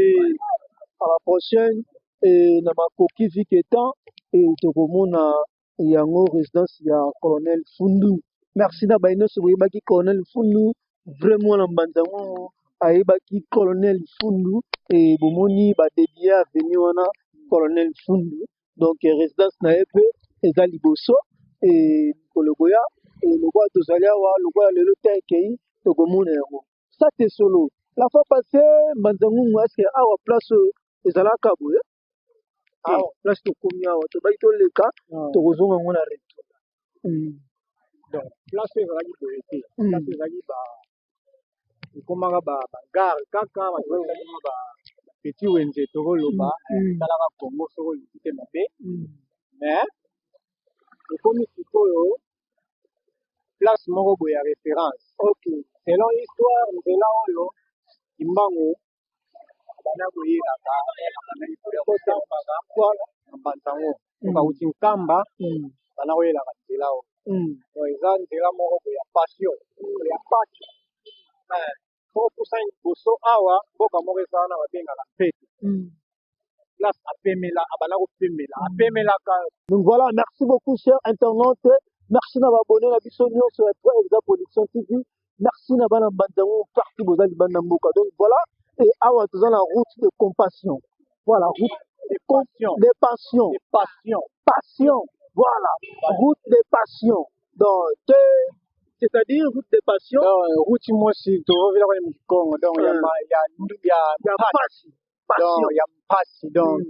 Speaker 1: à la prochaine. Na makoki vu que temps tokomona yango résidence ya Colonel Fundu. Merci na baye nyonso boyebaki Colonel Fundu, vraiment na mbanza yango ayebaki Colonel Fundu e bomoni badédié avenue wana Colonel Fundu. Donc résidence na ye mpe eza liboso e mikolo koya e lokola tozali awa, lokola lelo te ekei, tokomona yango. Ça c'est solo. La fois passée, mbanza ngungu, est-ce que awa place oyo ezalaka boye? Awa place tokomi awa, tobaki toleka, tokozonga yango na retour.
Speaker 2: Donc place oyo ezalaki boye te. Place ezalaki ba ekomaka bagare kaka, bato basalima ba petit wenze, tokoloba esalaka Congo soki olingi te mabe. Mais ekomi sikoyo place moko boye ya référence. Selon histoire, nzela oyo Kimbangu abanda koyelaka, abandaki koya kosambaka na Mbanzango soki awuti Nkamba, banda koyelaka nzela oyo. Donc eza nzela moko boye ya passion, ya pasi. Soko pusani liboso awa, mboka moko eza wana babengaka Mpete, place apemela, abanda kopemela, apemelaka.
Speaker 1: Donc voilà, merci beaucoup chers internautes, merci na baabonné na biso nyonso ya 3 Exa Production TV, merci na bana Mbanzango partout boza libanda mboka. Donc voilà, et awa toza na route de compassion, voilà, route
Speaker 2: de passion,
Speaker 1: de passion,
Speaker 2: de passion,
Speaker 1: passion, voilà, route de passion. Donc c'est-à-dire route de passion.
Speaker 2: Donc route mosi torovela kwa Mukongo, donc ya ya ya
Speaker 1: ya pasi,
Speaker 2: passion, ya mpasi. Donc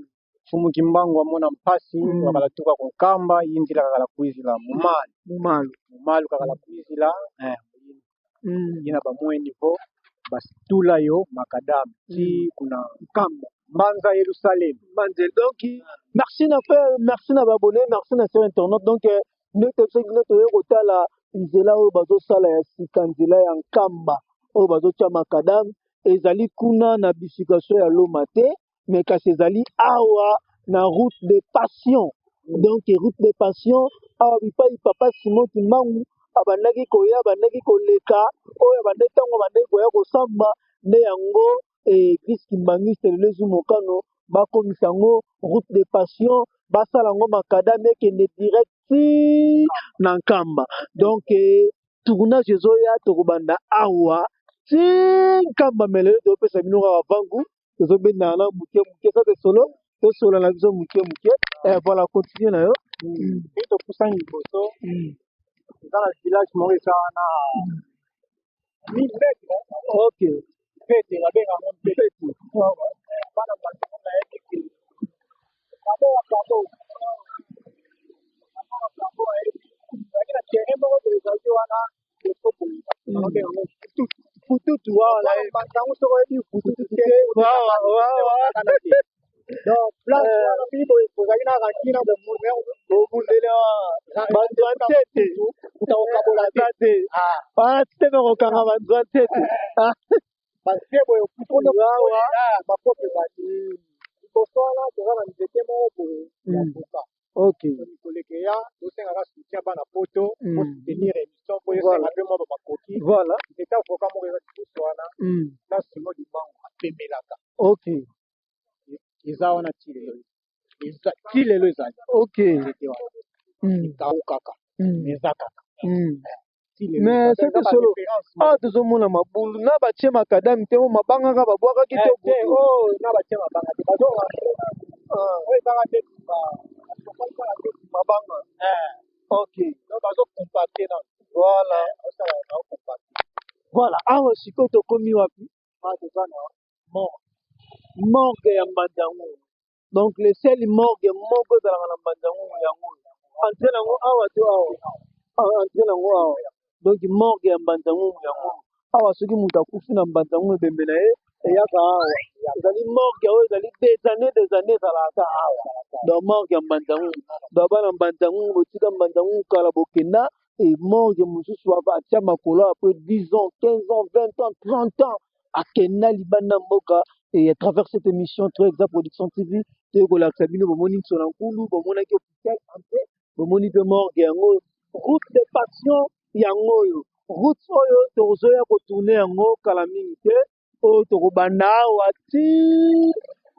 Speaker 2: Mfumu Kimbangu amona mpasi, wakala tuka kunkamba yinzila kakala kuizila mumalu,
Speaker 1: mumalu,
Speaker 2: mumalu kakala kuizila yina ba niveau basitula yo makadam ti kuna
Speaker 1: Nkamba,
Speaker 2: Mbanza Yerusalem.
Speaker 1: Mbanza. Donc merci na frère, merci na baabonné, merci na sur internet. Donc nde soki nde toye kotala nzela oyo bazosala ya sika, nzela ya Nkamba oyo bazotia makadam, ezali kuna na bifurcation ya Loma te, mais kasi ezali awa na route de passion. Donc route de passion awa bipai papa Simon Kimbangu abandaki koya, abandaki koleka, oyo abandaki ntango abandaki koya kosamba, nde yango église kimbangiste lelo ezwi mokano bakomisa yango route de passion, basala yango makadam ekende direct ti na Nkamba. Donc tournage ezoya, tokobanda awa ti Nkamba, mais lelo tozopesa bino kaka vangu, tozobendana na moke moke, sa te solo tosola na biso moke moke. Voilà, continue na yo.
Speaker 2: Mpe topusani liboso, eza na village moko eza wana 1000 mètres. Mpete, babenga yango Mpete. Bana bato nayebi ke kabo ya kabo kabo ayebi ezalaki na terrain moko boye ezalaki wana liboso boye, babenga yango Fututu.
Speaker 1: Fututu wana.
Speaker 2: Bantango soki oyebi Fututu te, donc place wana bili boye kozalaki na rankine
Speaker 1: bobundele banzwa ntete
Speaker 2: utakokabola
Speaker 1: te wana titeme kokanga banzwa ntete.
Speaker 2: Basie boye makope bati liboso wana, toza na nzete moko boye ya avocat. Mikolo ya tosengaka soutien bana poto po soutenir émission, po esenga mpe mwa bamakoki. Nzete avocat moko eza liboso wana.
Speaker 1: Ok.
Speaker 2: Eza wana ti lelo, eza ti lelo ezali. Nzete wana ekawukaka, eza kaka ti lelo.
Speaker 1: Mais
Speaker 2: eza
Speaker 1: soki solo
Speaker 2: baréférence.
Speaker 1: Awa tozomona mabulu na batie macadam te, o mabanga kaka babwakaki te.
Speaker 2: Te, oyo na batie mabanga te, bazo oyo ezaka te,
Speaker 1: mabanga. Ok.
Speaker 2: Donc bazocompacter nano. Osala bazocompacter.
Speaker 1: Voilà, awa sikoyo tokomi wapi?
Speaker 2: Awa toza na morgue.
Speaker 1: Morgue ya Mbanza-Ngungu. Donc le seul morgue moko ezalaka na Mbanza-Ngungu, yango oyo. Entrée nango awa to awa? Ah, entrée nango awa. Donc morgue ya Mbanza-Ngungu yango oyo. Awa soki moto akufi na Mbanza-Ngungu, ebembe na ye eyaka awa. Ezali morgue oyo ezali des années, des années ezalaka awa. Donc morgue ya Mbanza-Ngungu. Donc bana Mbanza-Ngungu, botika Mbanza-Ngungu kala, bokenda e morgue mosusu, atia makolo après 10 ans, 15 ans, 20 ans, 30 ans, akenda libanda mboka. Et à travers cette émission Très Exact Production TV, toyei kolakisa bino. Bomoni Nsona Nkulu, bomonaki hôpital entrée, bomoni mpe morgue yango. Route de passion yango oyo, route oyo tozoya kotourner yango kala mingi te. Oyo tokobanda awa ti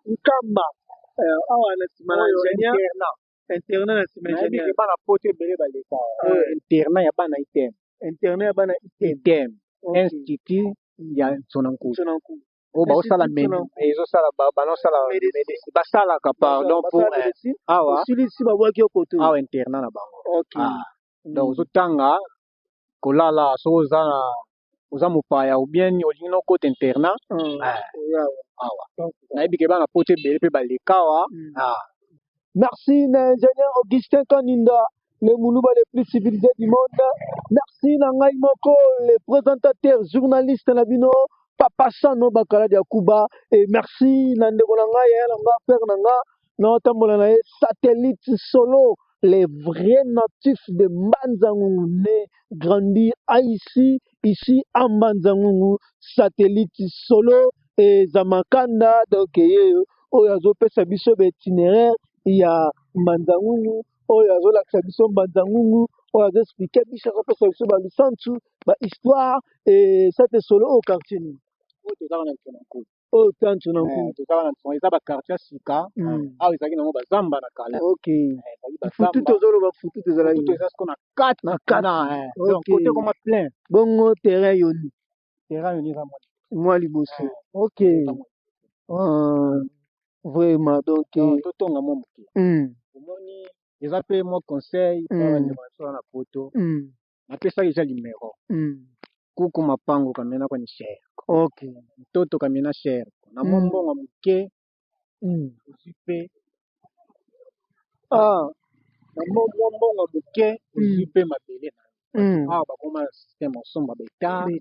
Speaker 1: Nkamba. Awa na nsima na
Speaker 2: Oyo
Speaker 1: ingénieur.
Speaker 2: Internat.
Speaker 1: Internat na nsima.
Speaker 2: Nayebi
Speaker 1: Ingénieur.
Speaker 2: ke bana poto ebele baleka. Oyo internat ya bana ITM.
Speaker 1: Internat ya bana ITM.
Speaker 2: ITM, Institut ya Nsona Nkulu.
Speaker 1: Nsona Nkulu.
Speaker 2: Oyo baosala
Speaker 1: Institut Nsona Nkulu.
Speaker 2: ezosala, banosala
Speaker 1: Médecine.
Speaker 2: médecine, basalaka, pardon, pour
Speaker 1: Basala médecine.
Speaker 2: awa.
Speaker 1: Osilisi, babwaki yo koto.
Speaker 2: Awa internat na bango. Ah, donc ozotanga, kolala, soki oza na oza mopaya ou bien olingi nokota internat. Ah.
Speaker 1: Oya.
Speaker 2: Awa nayebi ke bana poto ebele mpe baleka awa. Ah.
Speaker 1: Merci na ingénieur Augustin Kaninda, le Moulouba le plus civilisé du monde. Merci na ngai moko, le présentateur, journaliste na bino, Papa Sano Bakala de Kuba. Et merci na ndeko na ngai, ya na nga, frère na nga, na otambola na ye, Satellite Solo, les vrais natifs de Mbanza-Ngungu, né, grandi à ici, ici à Mbanza-Ngungu, Satellite Solo et Zamakanda, donc ye oyo azopesa biso ba itinéraire ya Mbanza-Ngungu, oyo azolakisa biso Mbanza-Ngungu, oyo azoexpliquer biso, azopesa biso balusantu, bahistoire. Et Sate Solo, oyo quartier nini?
Speaker 2: Oyo tozaka na Nsona Nkulu.
Speaker 1: Oyo ta Nsona Nkulu.
Speaker 2: Tozaka na Nsona, eza baquartier ya sika. Awa ezalaki nango bazamba na kala. Ezalaki
Speaker 1: Futu.
Speaker 2: bazamba.
Speaker 1: Tozoloba futu tozalaki.
Speaker 2: Futu eza siko na kati.
Speaker 1: Na kati.
Speaker 2: Na donc côté koma plein.
Speaker 1: Bongo terrain yoni?
Speaker 2: Terrain yoni eza mwa
Speaker 1: Mwa liboso. Ok.
Speaker 2: Eza mwa
Speaker 1: Ah, vraiment, donc
Speaker 2: Donc, totonga mwa moke. Omoni, eza mpe mwa conseil mpona bandeko na biso wana na poto. Napesaki eza numero. Kuku mapango kamena kwani cher. Mtoto kamena cher na mwa mbongo ya moke. Ozwi mpe na mwa mbongo ya moke, ozwi mpe mabele na yo. Awa bakoma na système osomba bahectare.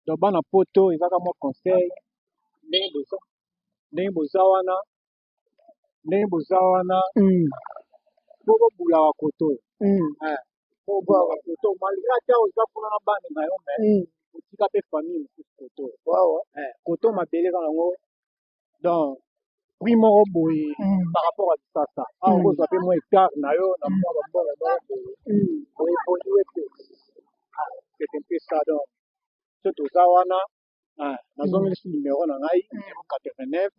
Speaker 2: Donc bana poto, ezaka mwa conseil, ndenge boza wana, ndenge boza wana, po bobulaka koto oyo. Po bobulaka koto, malgré ata oza kuna na bana na yo, mais otika mpe famille mosusu koto oyo. Koto mabele eza nango donc prix moko boye par rapport à Kisasa. Awa okozwa mpe mwa hectare na yo na mwa bambongo moko boye, oévoluer mpe. C'est un peu ça. Donc so toza wana, nazongeli numéro na ngai: 089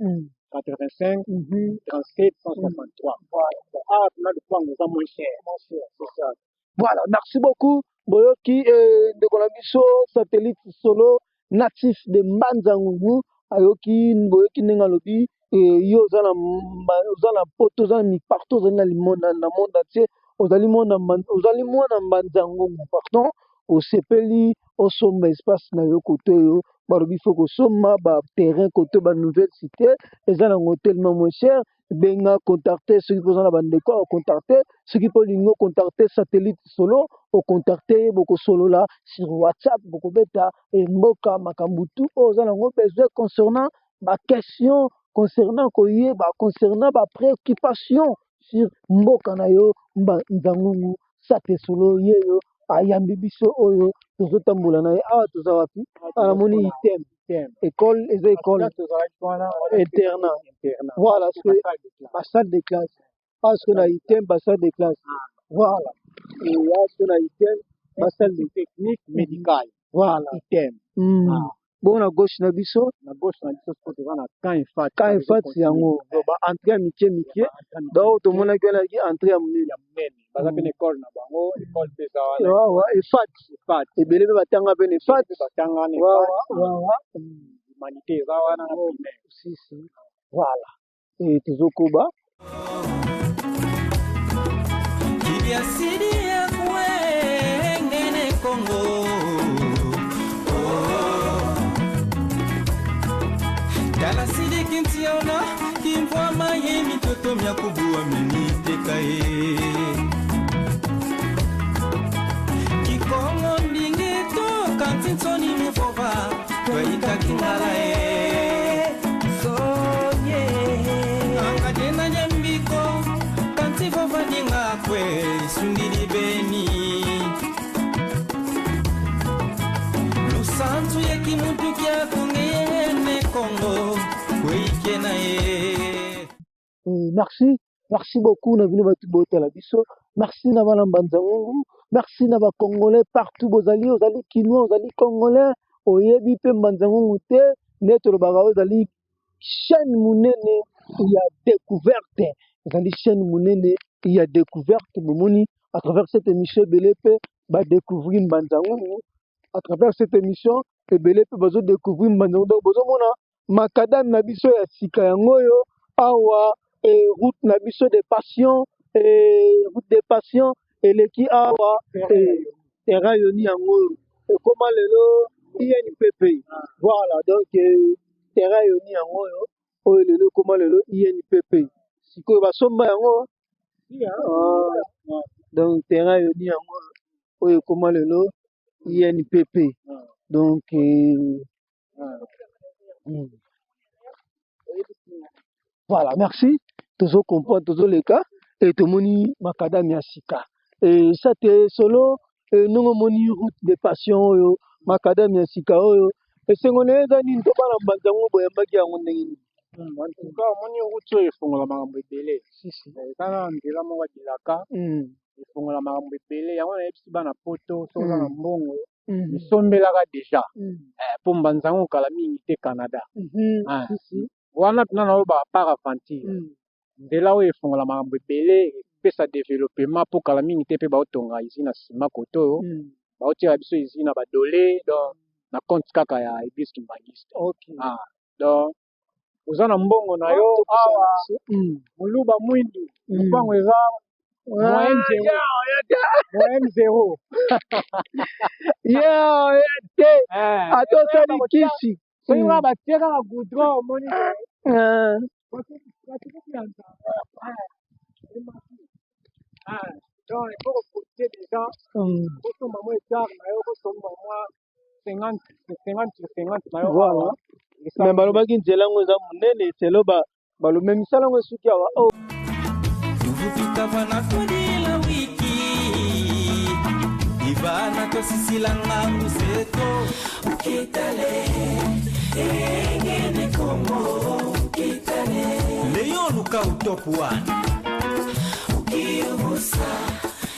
Speaker 2: 85 37 163. Voilà, awa mpena lopango eza moins cher, c'est ça.
Speaker 1: Voilà, merci beaucoup. Boyoki ndeko na biso Satellite Solo, natif de Mbanza Ngungu, ayoki, boyoki ndenge alobi. Yo oza na oza na poto, oza na partout, ozali na monde entier, ozali mwana Mbanza Ngungu, pardon, osepeli osomba espace na yo kote oyo balobi faut kosomba baterrain kote banouvelle cité eza nango tellement moins cher. Benga, contacte soki mpo oza na bandeko, ocontacte soki mpo olingi ocontacte Satellite Solo, ocontacte ye, bokosolola sur WhatsApp, bokobeta mboka makambo tu oyo oza nango besoin concernant baquestion, concernant koyeba, concernant bapréoccupation sur mboka na yo Mbanza Ngungu. Sate Solo ye oyo ayambi biso, oyo tozotambola na ye. Awa toza wapi? Awa namoni ITM, école, eza école internat. Voilà, basalle de classe. Awa sikoyo na ITM, basalle de classe. Voilà, awa sikoyo na ITM, basalle de
Speaker 2: technique médicale.
Speaker 1: Voilà.
Speaker 2: ITM.
Speaker 1: Bongo na gauche na biso?
Speaker 2: Na gauche na biso sikoyo toza na camp Efat.
Speaker 1: Camp Efat yango ba entrée ya mike mike, donc tomonaki wana ezalaki entrée ya monene.
Speaker 2: Ya monene, baza mpe na école na bango, école mpe eza wana.
Speaker 1: Wawa Efat.
Speaker 2: Efat.
Speaker 1: Ebele mpe batanga mpe na Efat.
Speaker 2: Batanga na
Speaker 1: Wawa
Speaker 2: Efat.
Speaker 1: wawa.
Speaker 2: Humanité eza wana na primaire.
Speaker 1: Si si. Voilà. Et tozokoba.
Speaker 3: Kibiasidi ya kuengene Kongo. Oh. Tala sidiki ntiona kimvwama ye mitoto mya kubua meniteka ye kikongo ndingi to kanti nsoni mufova twayikaki ngala ye sonye akadena nyambiko kanti vova dinga kwe isungili beni lusanzu yeki mutu kya kungeyene kongo kweyike na ye.
Speaker 1: Merci, merci beaucoup na bino bato botala biso. Merci na bana Mbanza-Ngungu, merci na ba Congolais partout bozali, ozali Kinois, ozali Congolais, oyebi mpe Mbanza-Ngungu te, nde tolobaka oyo ezali chaîne monene ya découverte, ezali chaîne monene ya découverte. Bomoni à travers cette émission ebele mpe ba découvrir Mbanza-Ngungu, à travers cette émission ebele mpe bazo découvrir Mbanza-Ngungu. Donc bozomona macadam na biso ya sika yango oyo awa, route na biso de passion, route de passion eleki awa, terrain yoni yango oyo ekoma lelo INPP. Voilà, donc terrain yoni yango oyo, oyo lelo ekoma lelo INPP. Sikoyo basomba yango. Donc terrain yoni yango oyo ekoma lelo INPP. Donc voilà, merci. Tozo comprendre, tozo leka et tomoni macadam ya sika. Et ça te solo ndongo moni route de passion oyo macadam ya sika oyo esengo na ye eza nini to bana Mbanza-Ngungu boyambaki yango ndenge nini?
Speaker 2: En tout cas, omoni route oyo efongola makambo ebele.
Speaker 1: Si si.
Speaker 2: Eza na nzela moko ya bilaka, efongola makambo ebele. Yango nayebisi bana poto, soki oza na mbongo, misombelaka déjà, mpo Mbanza-Ngungu kala mingi te Canada.
Speaker 1: Si si.
Speaker 2: Wana mpena naloba par aventure. Nzela oyo efongola makambo ebele, epesa développement, mpo kala mingi te mpe baotonga usine na nsima kote oyo, baotiela biso usine na badole, donc na compte kaka ya église kimbanguiste. Donc oza na mbongo na yo awa, moluba mwindu, lopango eza moyenne zéro, moyenne zéro.
Speaker 1: Yeah, te ata osali kisi.
Speaker 2: Soki wana batie kaka goudron, omoni donc il faut profiter déjà, kosomba mwa hectare na yo, kosomba mwa 50 50 sur 50 na yo.
Speaker 1: Voilà. Mais balobaki nzela yango eza monene selo balome misala yango esuki awa oh.
Speaker 3: Tuvupikava na kodila wiki ivana tosisilanga museto ukitale engene Kongo ukitale Leon Lukau top 1 ukiubusa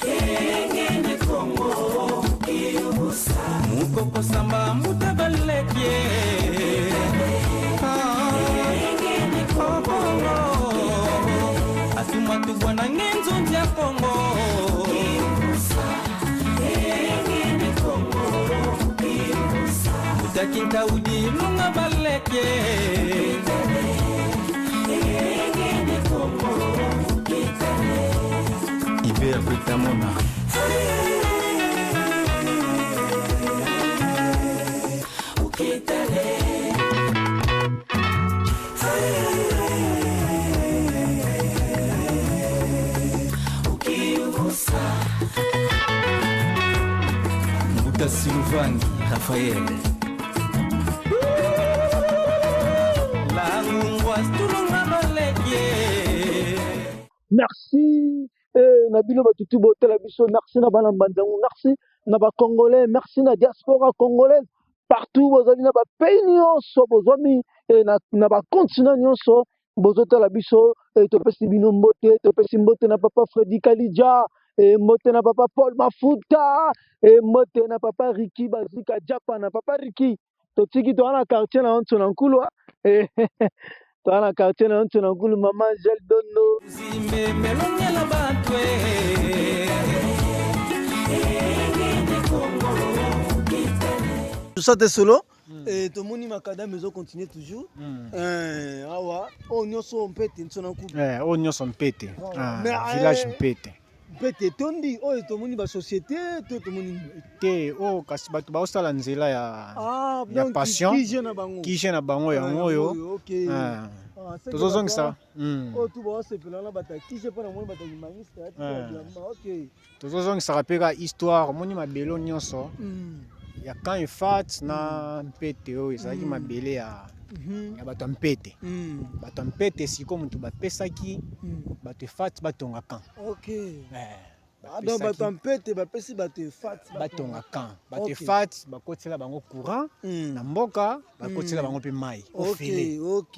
Speaker 3: engene Kongo ukiubusa mukoko samba mutabaleke engene Kongo asuma tubwana ngenzo ya Kongo mutakinta udi lunga baleke Iber Betamona. Mbuta Silvangi Raphaël Langungwa tulunga baleke.
Speaker 1: Merci na bino batutu botala biso, merci na bana Mbanza-Ngungu, merci na ba Congolais, merci na diaspora congolaise partout bozali na ba pays nyonso bozwami, na ba continent nyonso bozotala biso. Topesi bino mbote, topesi mbote na papa Freddy Kalidja, mbote na papa Paul Mafuta, mbote na papa Ricky Bazika Japa, na papa Ricky. Totiki toza na quartier na yo Nsona Nkulu eh, toza na quartier na yo Nsona Nkulu, mama Angèle Dondo. Tout ça te solo. Eh, tomoni makadam ezo continuer toujours. Eh, awa oyo nyonso mpete Nsona Nkulu.
Speaker 2: Eh, oyo nyonso mpete.
Speaker 1: Voilà.
Speaker 2: Ah,
Speaker 1: Mais,
Speaker 2: village
Speaker 1: eh,
Speaker 2: mpete.
Speaker 1: Mpete etondi oyo tomoni basociété to tomoni
Speaker 2: Te, oyo kasi bato baosala nzela ya
Speaker 1: ah,
Speaker 2: ya
Speaker 1: donc
Speaker 2: passion.
Speaker 1: kije na bango
Speaker 2: Kije na bango
Speaker 1: Ah,
Speaker 2: yango oyo.
Speaker 1: ok.
Speaker 2: Ah.
Speaker 1: Ah, c'est que
Speaker 2: Tozozongisa.
Speaker 1: bato oyo tu baosepela na bato ya kije mpo na moni bato ya humaniste ok.
Speaker 2: Tozozongisaka mpe kaka histoire, omoni mabele nyonso ya camp Efat na mpete oyo ezalaki mabele ya ya bato ya mpete. Bato ya mpete sikoyo moto bapesaki bato Efat batonga camp.
Speaker 1: Ok.
Speaker 2: Eh,
Speaker 1: Ah, donc bato ya mpete bapesi bato Efat
Speaker 2: batonga camp. Bato
Speaker 1: Ok.
Speaker 2: Efat bakotisela bango courant na mboka, bakotisela bango mpe mai ofele
Speaker 1: Ok, ok.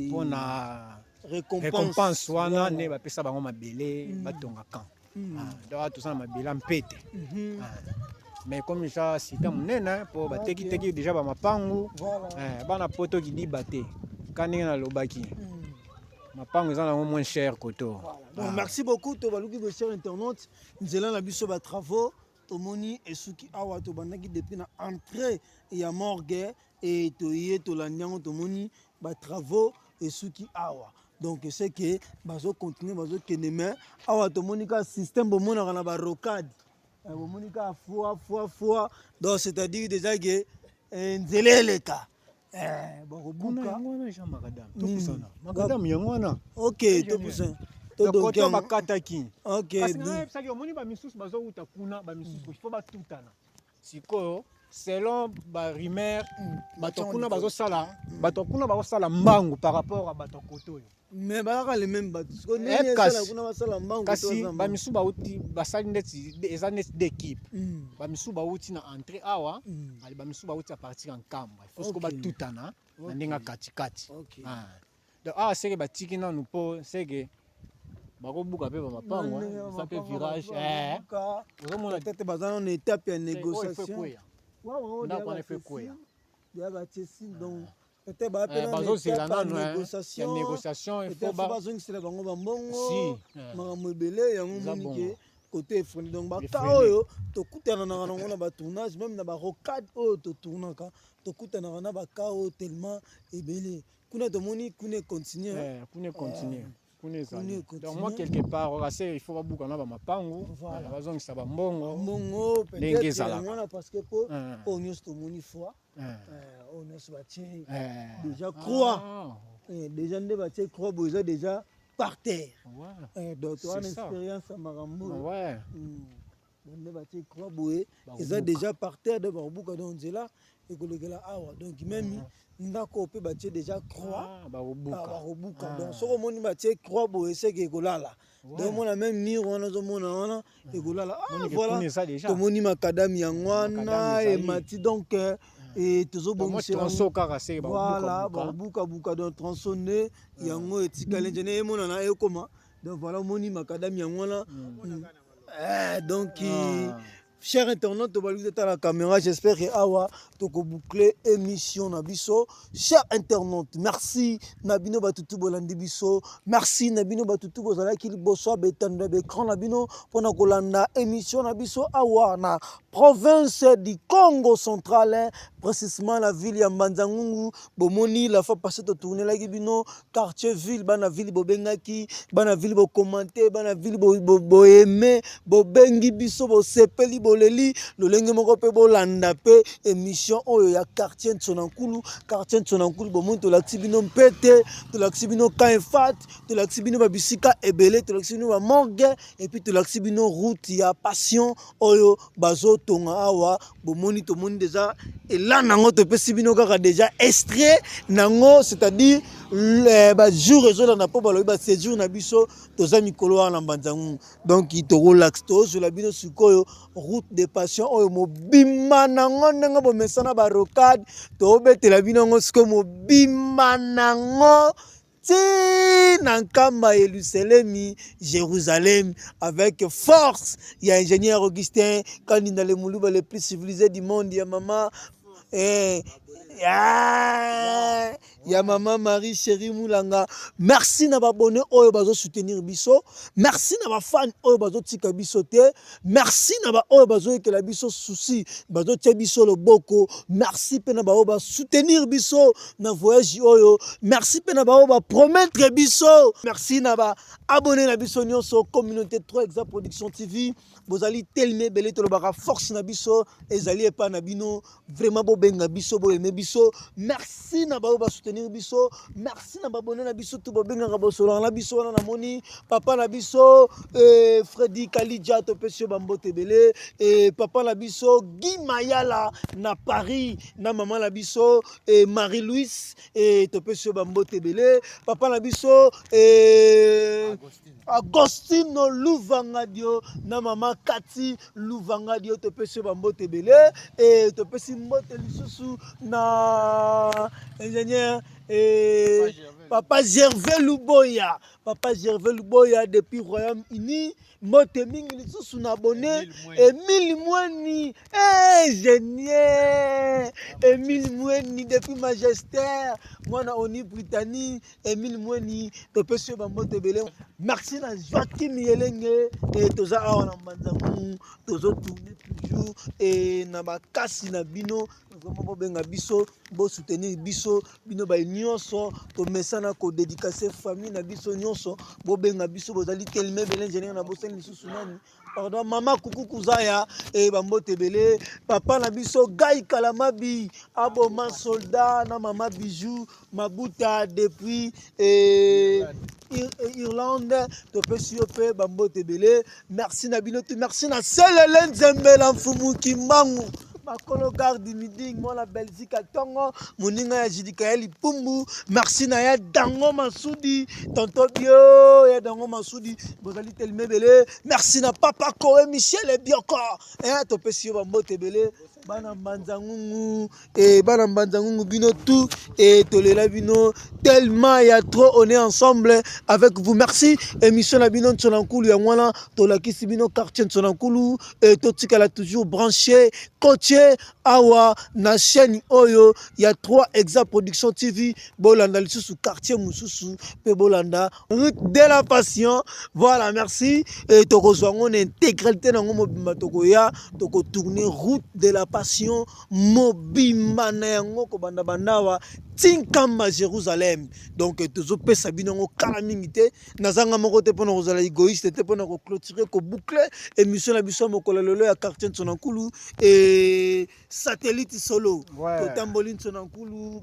Speaker 2: mpona
Speaker 1: récompense,
Speaker 2: récompense wana
Speaker 1: Voilà.
Speaker 2: nde bapesa bango mabele batonga camp. Ah, donc toza na mabele ya mpete. Ah. Mais comme eza sita monene mpo batekiteki déjà bamapangu.
Speaker 1: Voilà.
Speaker 2: Eh, bana poto kidiba te ka ndenge nalobaki, mapangu eza nango moins cher koto.
Speaker 1: Donc merci beaucoup to baluki bo cher internaute, nzela na biso ba travaux tomoni esuki awa. Tobandaki depuis na entrée ya morgue e toye tolandi yango, tomoni ba travaux esuki awa. Donc c'est que bazocontinue, bazokende, mais awa tomoni kaka système bomonaka na barocade. Bomoni kaka fois fois fois, donc c'est-à-dire déjà que nzela eleka.
Speaker 2: Kuna
Speaker 1: Bakobuka.
Speaker 2: Yango wana jean makadam.
Speaker 1: Nini?
Speaker 2: Topusana makadam yango wana.
Speaker 1: Ok, topusana.
Speaker 2: Koto bakataki.
Speaker 1: Ok.
Speaker 2: Kasi nayebisaki, omoni bamisusu bazowuta kuna, bamisusu faut batutana sikoyo selon barumeur. Bato kuna bazosala, bato kuna bazosala mbangu par rapport a bato ya koto oyo.
Speaker 1: Mais bazaka le même bato sikoyo
Speaker 2: Eh,
Speaker 1: ndenge
Speaker 2: kasi-
Speaker 1: esala kuna basala mbangu.
Speaker 2: Kasi bamisusu bauti basali neti eza neti d'équipe. Bamisusu bauti na entrée awa, ale bamisusu bauti à partir ya Nkamba. Il faut siko batutana na ndenge ya katikati. Ah. Donc awa seke batiki nanu mpo seke bakobuka mpe bamapango eza mpe virage. Eh, ozomona.
Speaker 1: Peut-être baza nano étape ya
Speaker 2: oyo il faut
Speaker 1: négociation.
Speaker 2: ekweya. Ndako wana il faut ekweya.
Speaker 1: Ya batie signe, donc peut-être baa mpe
Speaker 2: Eh,
Speaker 1: nano
Speaker 2: bazozela
Speaker 1: étape ya
Speaker 2: nanu eh, ya
Speaker 1: négociation.
Speaker 2: négociation, il
Speaker 1: Peut-être
Speaker 2: faut
Speaker 1: faut bazongisela bango bambongo.
Speaker 2: Si, eh.
Speaker 1: Makambo ebele yango.
Speaker 2: Eza
Speaker 1: Moni
Speaker 2: bongo.
Speaker 1: ke côté efreine, donc baka
Speaker 2: Efreine.
Speaker 1: oyo tokutanaka nango na batournage, même na barocade oyo totournaka, tokutanaka na baka oyo tellement ebele. Kuna tomoni kuna econtinue.
Speaker 2: Eh, kuna econtinue, kuna
Speaker 1: Kuna
Speaker 2: ezali.
Speaker 1: econtinue.
Speaker 2: Donc moi, quelque part ase il faut babuka na bamapangu.
Speaker 1: Voilà.
Speaker 2: Eh, bazongisa bambongo.
Speaker 1: Mbongo.
Speaker 2: Ndenge
Speaker 1: Peut-être
Speaker 2: ezalaka.
Speaker 1: yango wana, parce que po
Speaker 2: Eh.
Speaker 1: oyo nyonso tomoni fois
Speaker 2: Eh.
Speaker 1: oyo nyonso batie
Speaker 2: Eh.
Speaker 1: déjà croix.
Speaker 2: Ah,
Speaker 1: Déjà nde batie croix boye, eza déjà par terre. Donc
Speaker 2: C'est
Speaker 1: towana
Speaker 2: ça.
Speaker 1: expérience ya makambo oyo. Nde batie croix boye, eza
Speaker 2: Bakobuka.
Speaker 1: déjà par terre, nde bakobuka. Donc nzela ekolekela awa, donc même ndako oyo mpe batie déjà croix.
Speaker 2: Ah, bakobuka.
Speaker 1: Ah, bakobuka.
Speaker 2: Ah.
Speaker 1: Donc soki omoni batie croix boye, seke ekolala. Donc omona même mur wana, ozomona wana ekolala. Ah,
Speaker 2: Moni ke
Speaker 1: voilà.
Speaker 2: kuna eza déjà.
Speaker 1: Tomoni makadami yango wana.
Speaker 2: Makadami ezali.
Speaker 1: Emati, donc e
Speaker 2: Donc, moi,
Speaker 1: tozobongisela.
Speaker 2: tronçon kaka seke
Speaker 1: Voilà.
Speaker 2: bakobuka.
Speaker 1: Bakobukabuka, donc tronçon nde yango etikali, nzene emonana ekoma. Donc voilà, omoni makadami yango wana. Eh, donc
Speaker 2: Ah.
Speaker 1: cher internaute, tobaluki totala caméra. J'espère que awa tokoboucle émission na biso. Cher internaute, merci na bino batutu bolandi biso, merci na bino batutu bozalaki liboso ya betando ya baécran na bino mpona kolanda émission na biso awa na province du Congo Central, hein, précisément la ville ya Mbanza-Ngungu. Bomoni la fois passée totournelaki bino quartier ville, bana ville bobengaki, bana ville bokommente, bana ville boaime, bobengi biso, bosepeli, boleli lolenge moko mpe bolanda mpe émission oyo ya quartier Nsona-Nkulu. Quartier Nsona-Nkulu, bomoni tolakisi bino mpete, tolakisi bino camp Efat, tolakisi bino babisika ebele, tolakisi bino bamorgue et puis tolakisi bino route ya passion oyo bazotonga awa. Bomoni, tomoni déjà elan nango, topesi bino kaka déjà extrait nango, c'est-à-dire bajour ezolanda mpo balobi baséjour na biso toza mikolo wana na Mbanza-Ngungu. Donc tokolakisa, tozwela bino sikoyo route de passion oyo mobimba nango ndenge bomesana barocade. Tobetela bino yango sikoyo mobimba nango ti na Nkamba, Yelusalemi, Jérusalem, avec force ya ingénieur Augustin Kaninda, le Moluba le plus civilisé du monde, ya mama. Eh, Yeah! Ya mama Marie Chérie Moulanga. Merci na babone oyo bazo soutenir biso. Merci na ba fan oyo bazo tika biso te. Merci na ba oyo bazo yekela biso souci, bazo tia biso loboko. Merci pe na ba oyo ba soutenir biso na voyage oyo. Merci pe na ba oyo ba promettre biso. Merci na ba abonné na biso nyonso communauté 3 Exa Production TV. Bozali teleme ebele, tolobaka force na biso ezali epai na bino. Vraiment bobenga biso, boyeme biso. Merci na baoyo basoutenir biso, merci na babone na biso tu bobengaka, bosolaka na biso wana. Namoni papa na biso Fredi Kalidja, topesi yo bambote ebele, papa na biso Guy Mayala na Paris, na mama na biso Marie-Louise, topesi yo bambote ebele, papa na biso Agostino Luvangadio na mama Kati Luvangadio, topesi yo bambote ebele. Topesi mbote lisusu na ingénieur papa Gervais Luboya, papa Gervais Luboya depuis Royaume-Uni. Mbote mingi lisusu na abonné Emile Mweni, ingénieur Emile Mweni depuis Manchester, mwana oni Britannie. Emile Mweni, topesi yo bambote ebele. Merci na Joaquim Yelenge. Toza awa na Mbanza-Ngungu, tozotourne toujours na bakasi na bino. Vraiment bobenga biso, bosoutenir biso, bino baye nyonso tomesana kodédicace famille na biso nyonso. Bobenga biso, bozali teleme ebele. Ingénieur na bosani lisusu nani? Pardon, mama Kuku Kuzaya, bambote ebele. Papa na biso Guy Kalamabi aboma soldat, na mama Bijou Mabuta depuis Irlande, topesi yo mpe bambote ebele. Merci na bino tu, merci na Selele Nzembela Mfumu Kimbangu, bakolo garde miding, mwana Belgique atongo, moninga ya Jidikaeli Pumbu. Merci na ya Dango Masudi, tonto bio ya Dango Masudi, bozali teleme ebele. Merci na papa Koe Michel Bioko, topesi yo bambote ebele. Bana Mbanza-Ngungu, bana Mbanza-Ngungu bino tout, tolela bino tellement ya trop, on est ensemble avec vous. Merci. Émission na bino Ntsonankulu ya mwana, tolakisi bino quartier Ntsonankulu, totikala toujours branché, coaché awa na chaîne oyo ya 3 Exa Production TV. Bolanda lisusu quartier mususu pe bolanda route de la passion. Voilà, merci. Tokozwa ngo na intégralité nango mobimba, tokoya tokotourner route de la passion mobimba na yango kobanda bandawa tinkamba Jérusalem. Donc tozopesa bino yango kala mingi te, nazanga moko te mpona kozala égoïste te, mpona koclôturer, koboucler émission na biso ya mokolo lelo ya quartier Ntsonankulu et satellite solo. Totamboli Ntsonankulu,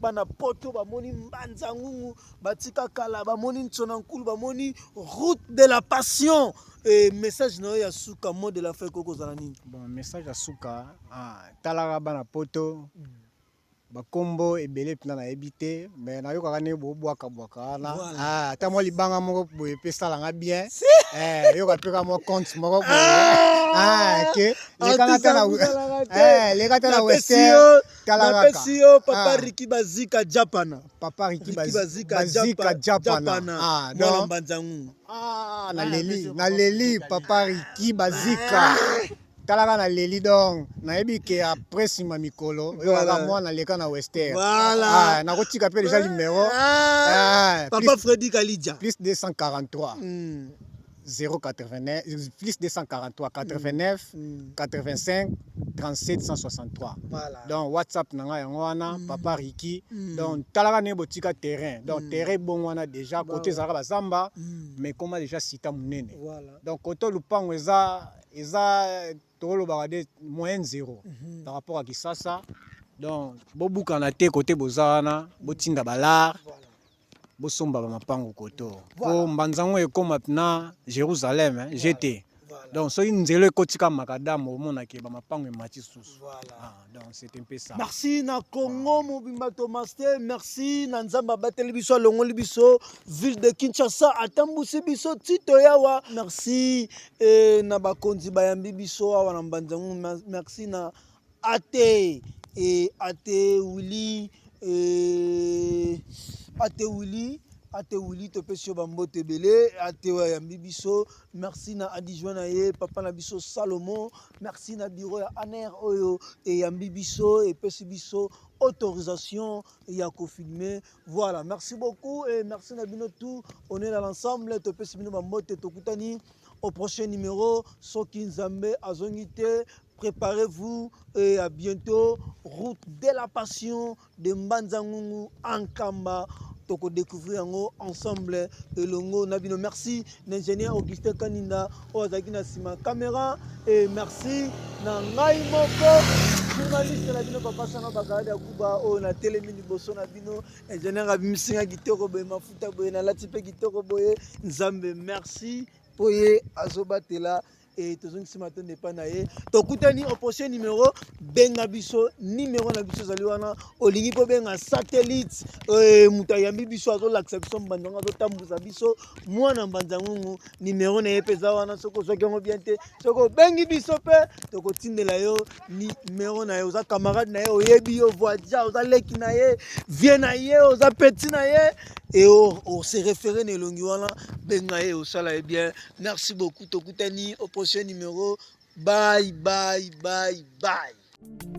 Speaker 1: bana poto bamoni Mbanza-Ngungu, batika kala bamoni Ntsonankulu, bamoni route de la passion. Et message na yo ya suka, mot de la fin, ekoki kozala nini?
Speaker 2: Bon, message ya suka, talaka bana poto, bakombo ebele mpena nayebi te, mais nayokaka ndenge bobwakabwaka wana. Ata mwa libanga moko boye mpe esalanga bien. Yoka mpe ka mwa compte moko boye ke leka ta na Western, tala kaka.
Speaker 1: Napesi yo papa Riki Bazika Japana.
Speaker 2: Papa Riki
Speaker 1: Bazika
Speaker 2: Bazika Japana,
Speaker 1: mwana Mbanza-Ngungu.
Speaker 2: Naleli, naleli papa Riki Bazika, talaka naleli. Donc nayebi ke après nsima mikolo oyokaka mwana leka na Western. Nakotika mpe déjà numéro.
Speaker 1: Papa Fredi Kalidja.
Speaker 2: Plus 243 089, plus 243 89 85 37 163. Donc WhatsApp na ngai yango wana, papa Riki. Donc talaka ndenge botika terrain, donc terrain ebongo wana déjà kote ezalaka bazamba, mais koma déjà sita monene. Donc kote lupango eza tolobaka de moyenne zéro par rapport à Kisasa. Donc bobukana te, kote boza wana, botinda balare, bosomba bamapango koto po Mbanzango ekóma na Jérusalem gt. Donc soki nzela ekotika makadamu, omonake bamapango emati susu. Donc c'est un peu ça.
Speaker 1: Merci na Congo mobimba Thomas te, merci na Nzambe abateli biso, alongoli biso ville de Kinshasa, atambusi biso tito yawa. Merci na bakonzi bayambi biso awa na Mbanzango. Merci na ate ate Willy, ate Willy, ate Willy, topesi yo bambote ebele, ate oyo ayambi biso. Merci na adjoint na ye, papa na biso Salomo. Merci na bureau ya ANR oyo eyambi biso, epesi biso. Autorisation ya kofilme. Voilà, merci beaucoup et merci na bino tout. On est dans l'ensemble, topesi bino bambote, tokutani au prochain numéro. Soki Nzambe azongi te, préparez-vous et à bientôt. Route de la passion de Mbanza Ngungu Ankamba, toko découvrir yango ensemble elongo na bino. Merci na ingénieur Augustin Kaninda oyo azalaki na nsima caméra et merci na ngai moko journaliste na bino papa Sanga Bakaladi ya Kuba oyo natelemi liboso na bino. Ingénieur abimisi nga kitoko boye, mafuta boye, nalati mpe kitoko boye. Nzambe merci mpo ye azobatela e tozongisi matondo epai na ye. Tokutani au prochain numéro. Benga biso, numéro na biso ezali wana. Olingi mpo benga satellite, moto ayambi biso, azolakisa biso mbanza yango, azotambusa biso mwana mbanza ngungu, numéro na ye mpe eza wana. Soki ozwaki yango bien te, soki obengi biso mpe tokotindela yo numéro na ye. Oza camarade na ye, oyebi yo voisin, oza leki na ye, vie na ye, oza petit na ye, e ose référé na elongi wana, benga ye, osala ye bien. Merci beaucoup, tokutani au prochain numéro. Bye bye bye bye.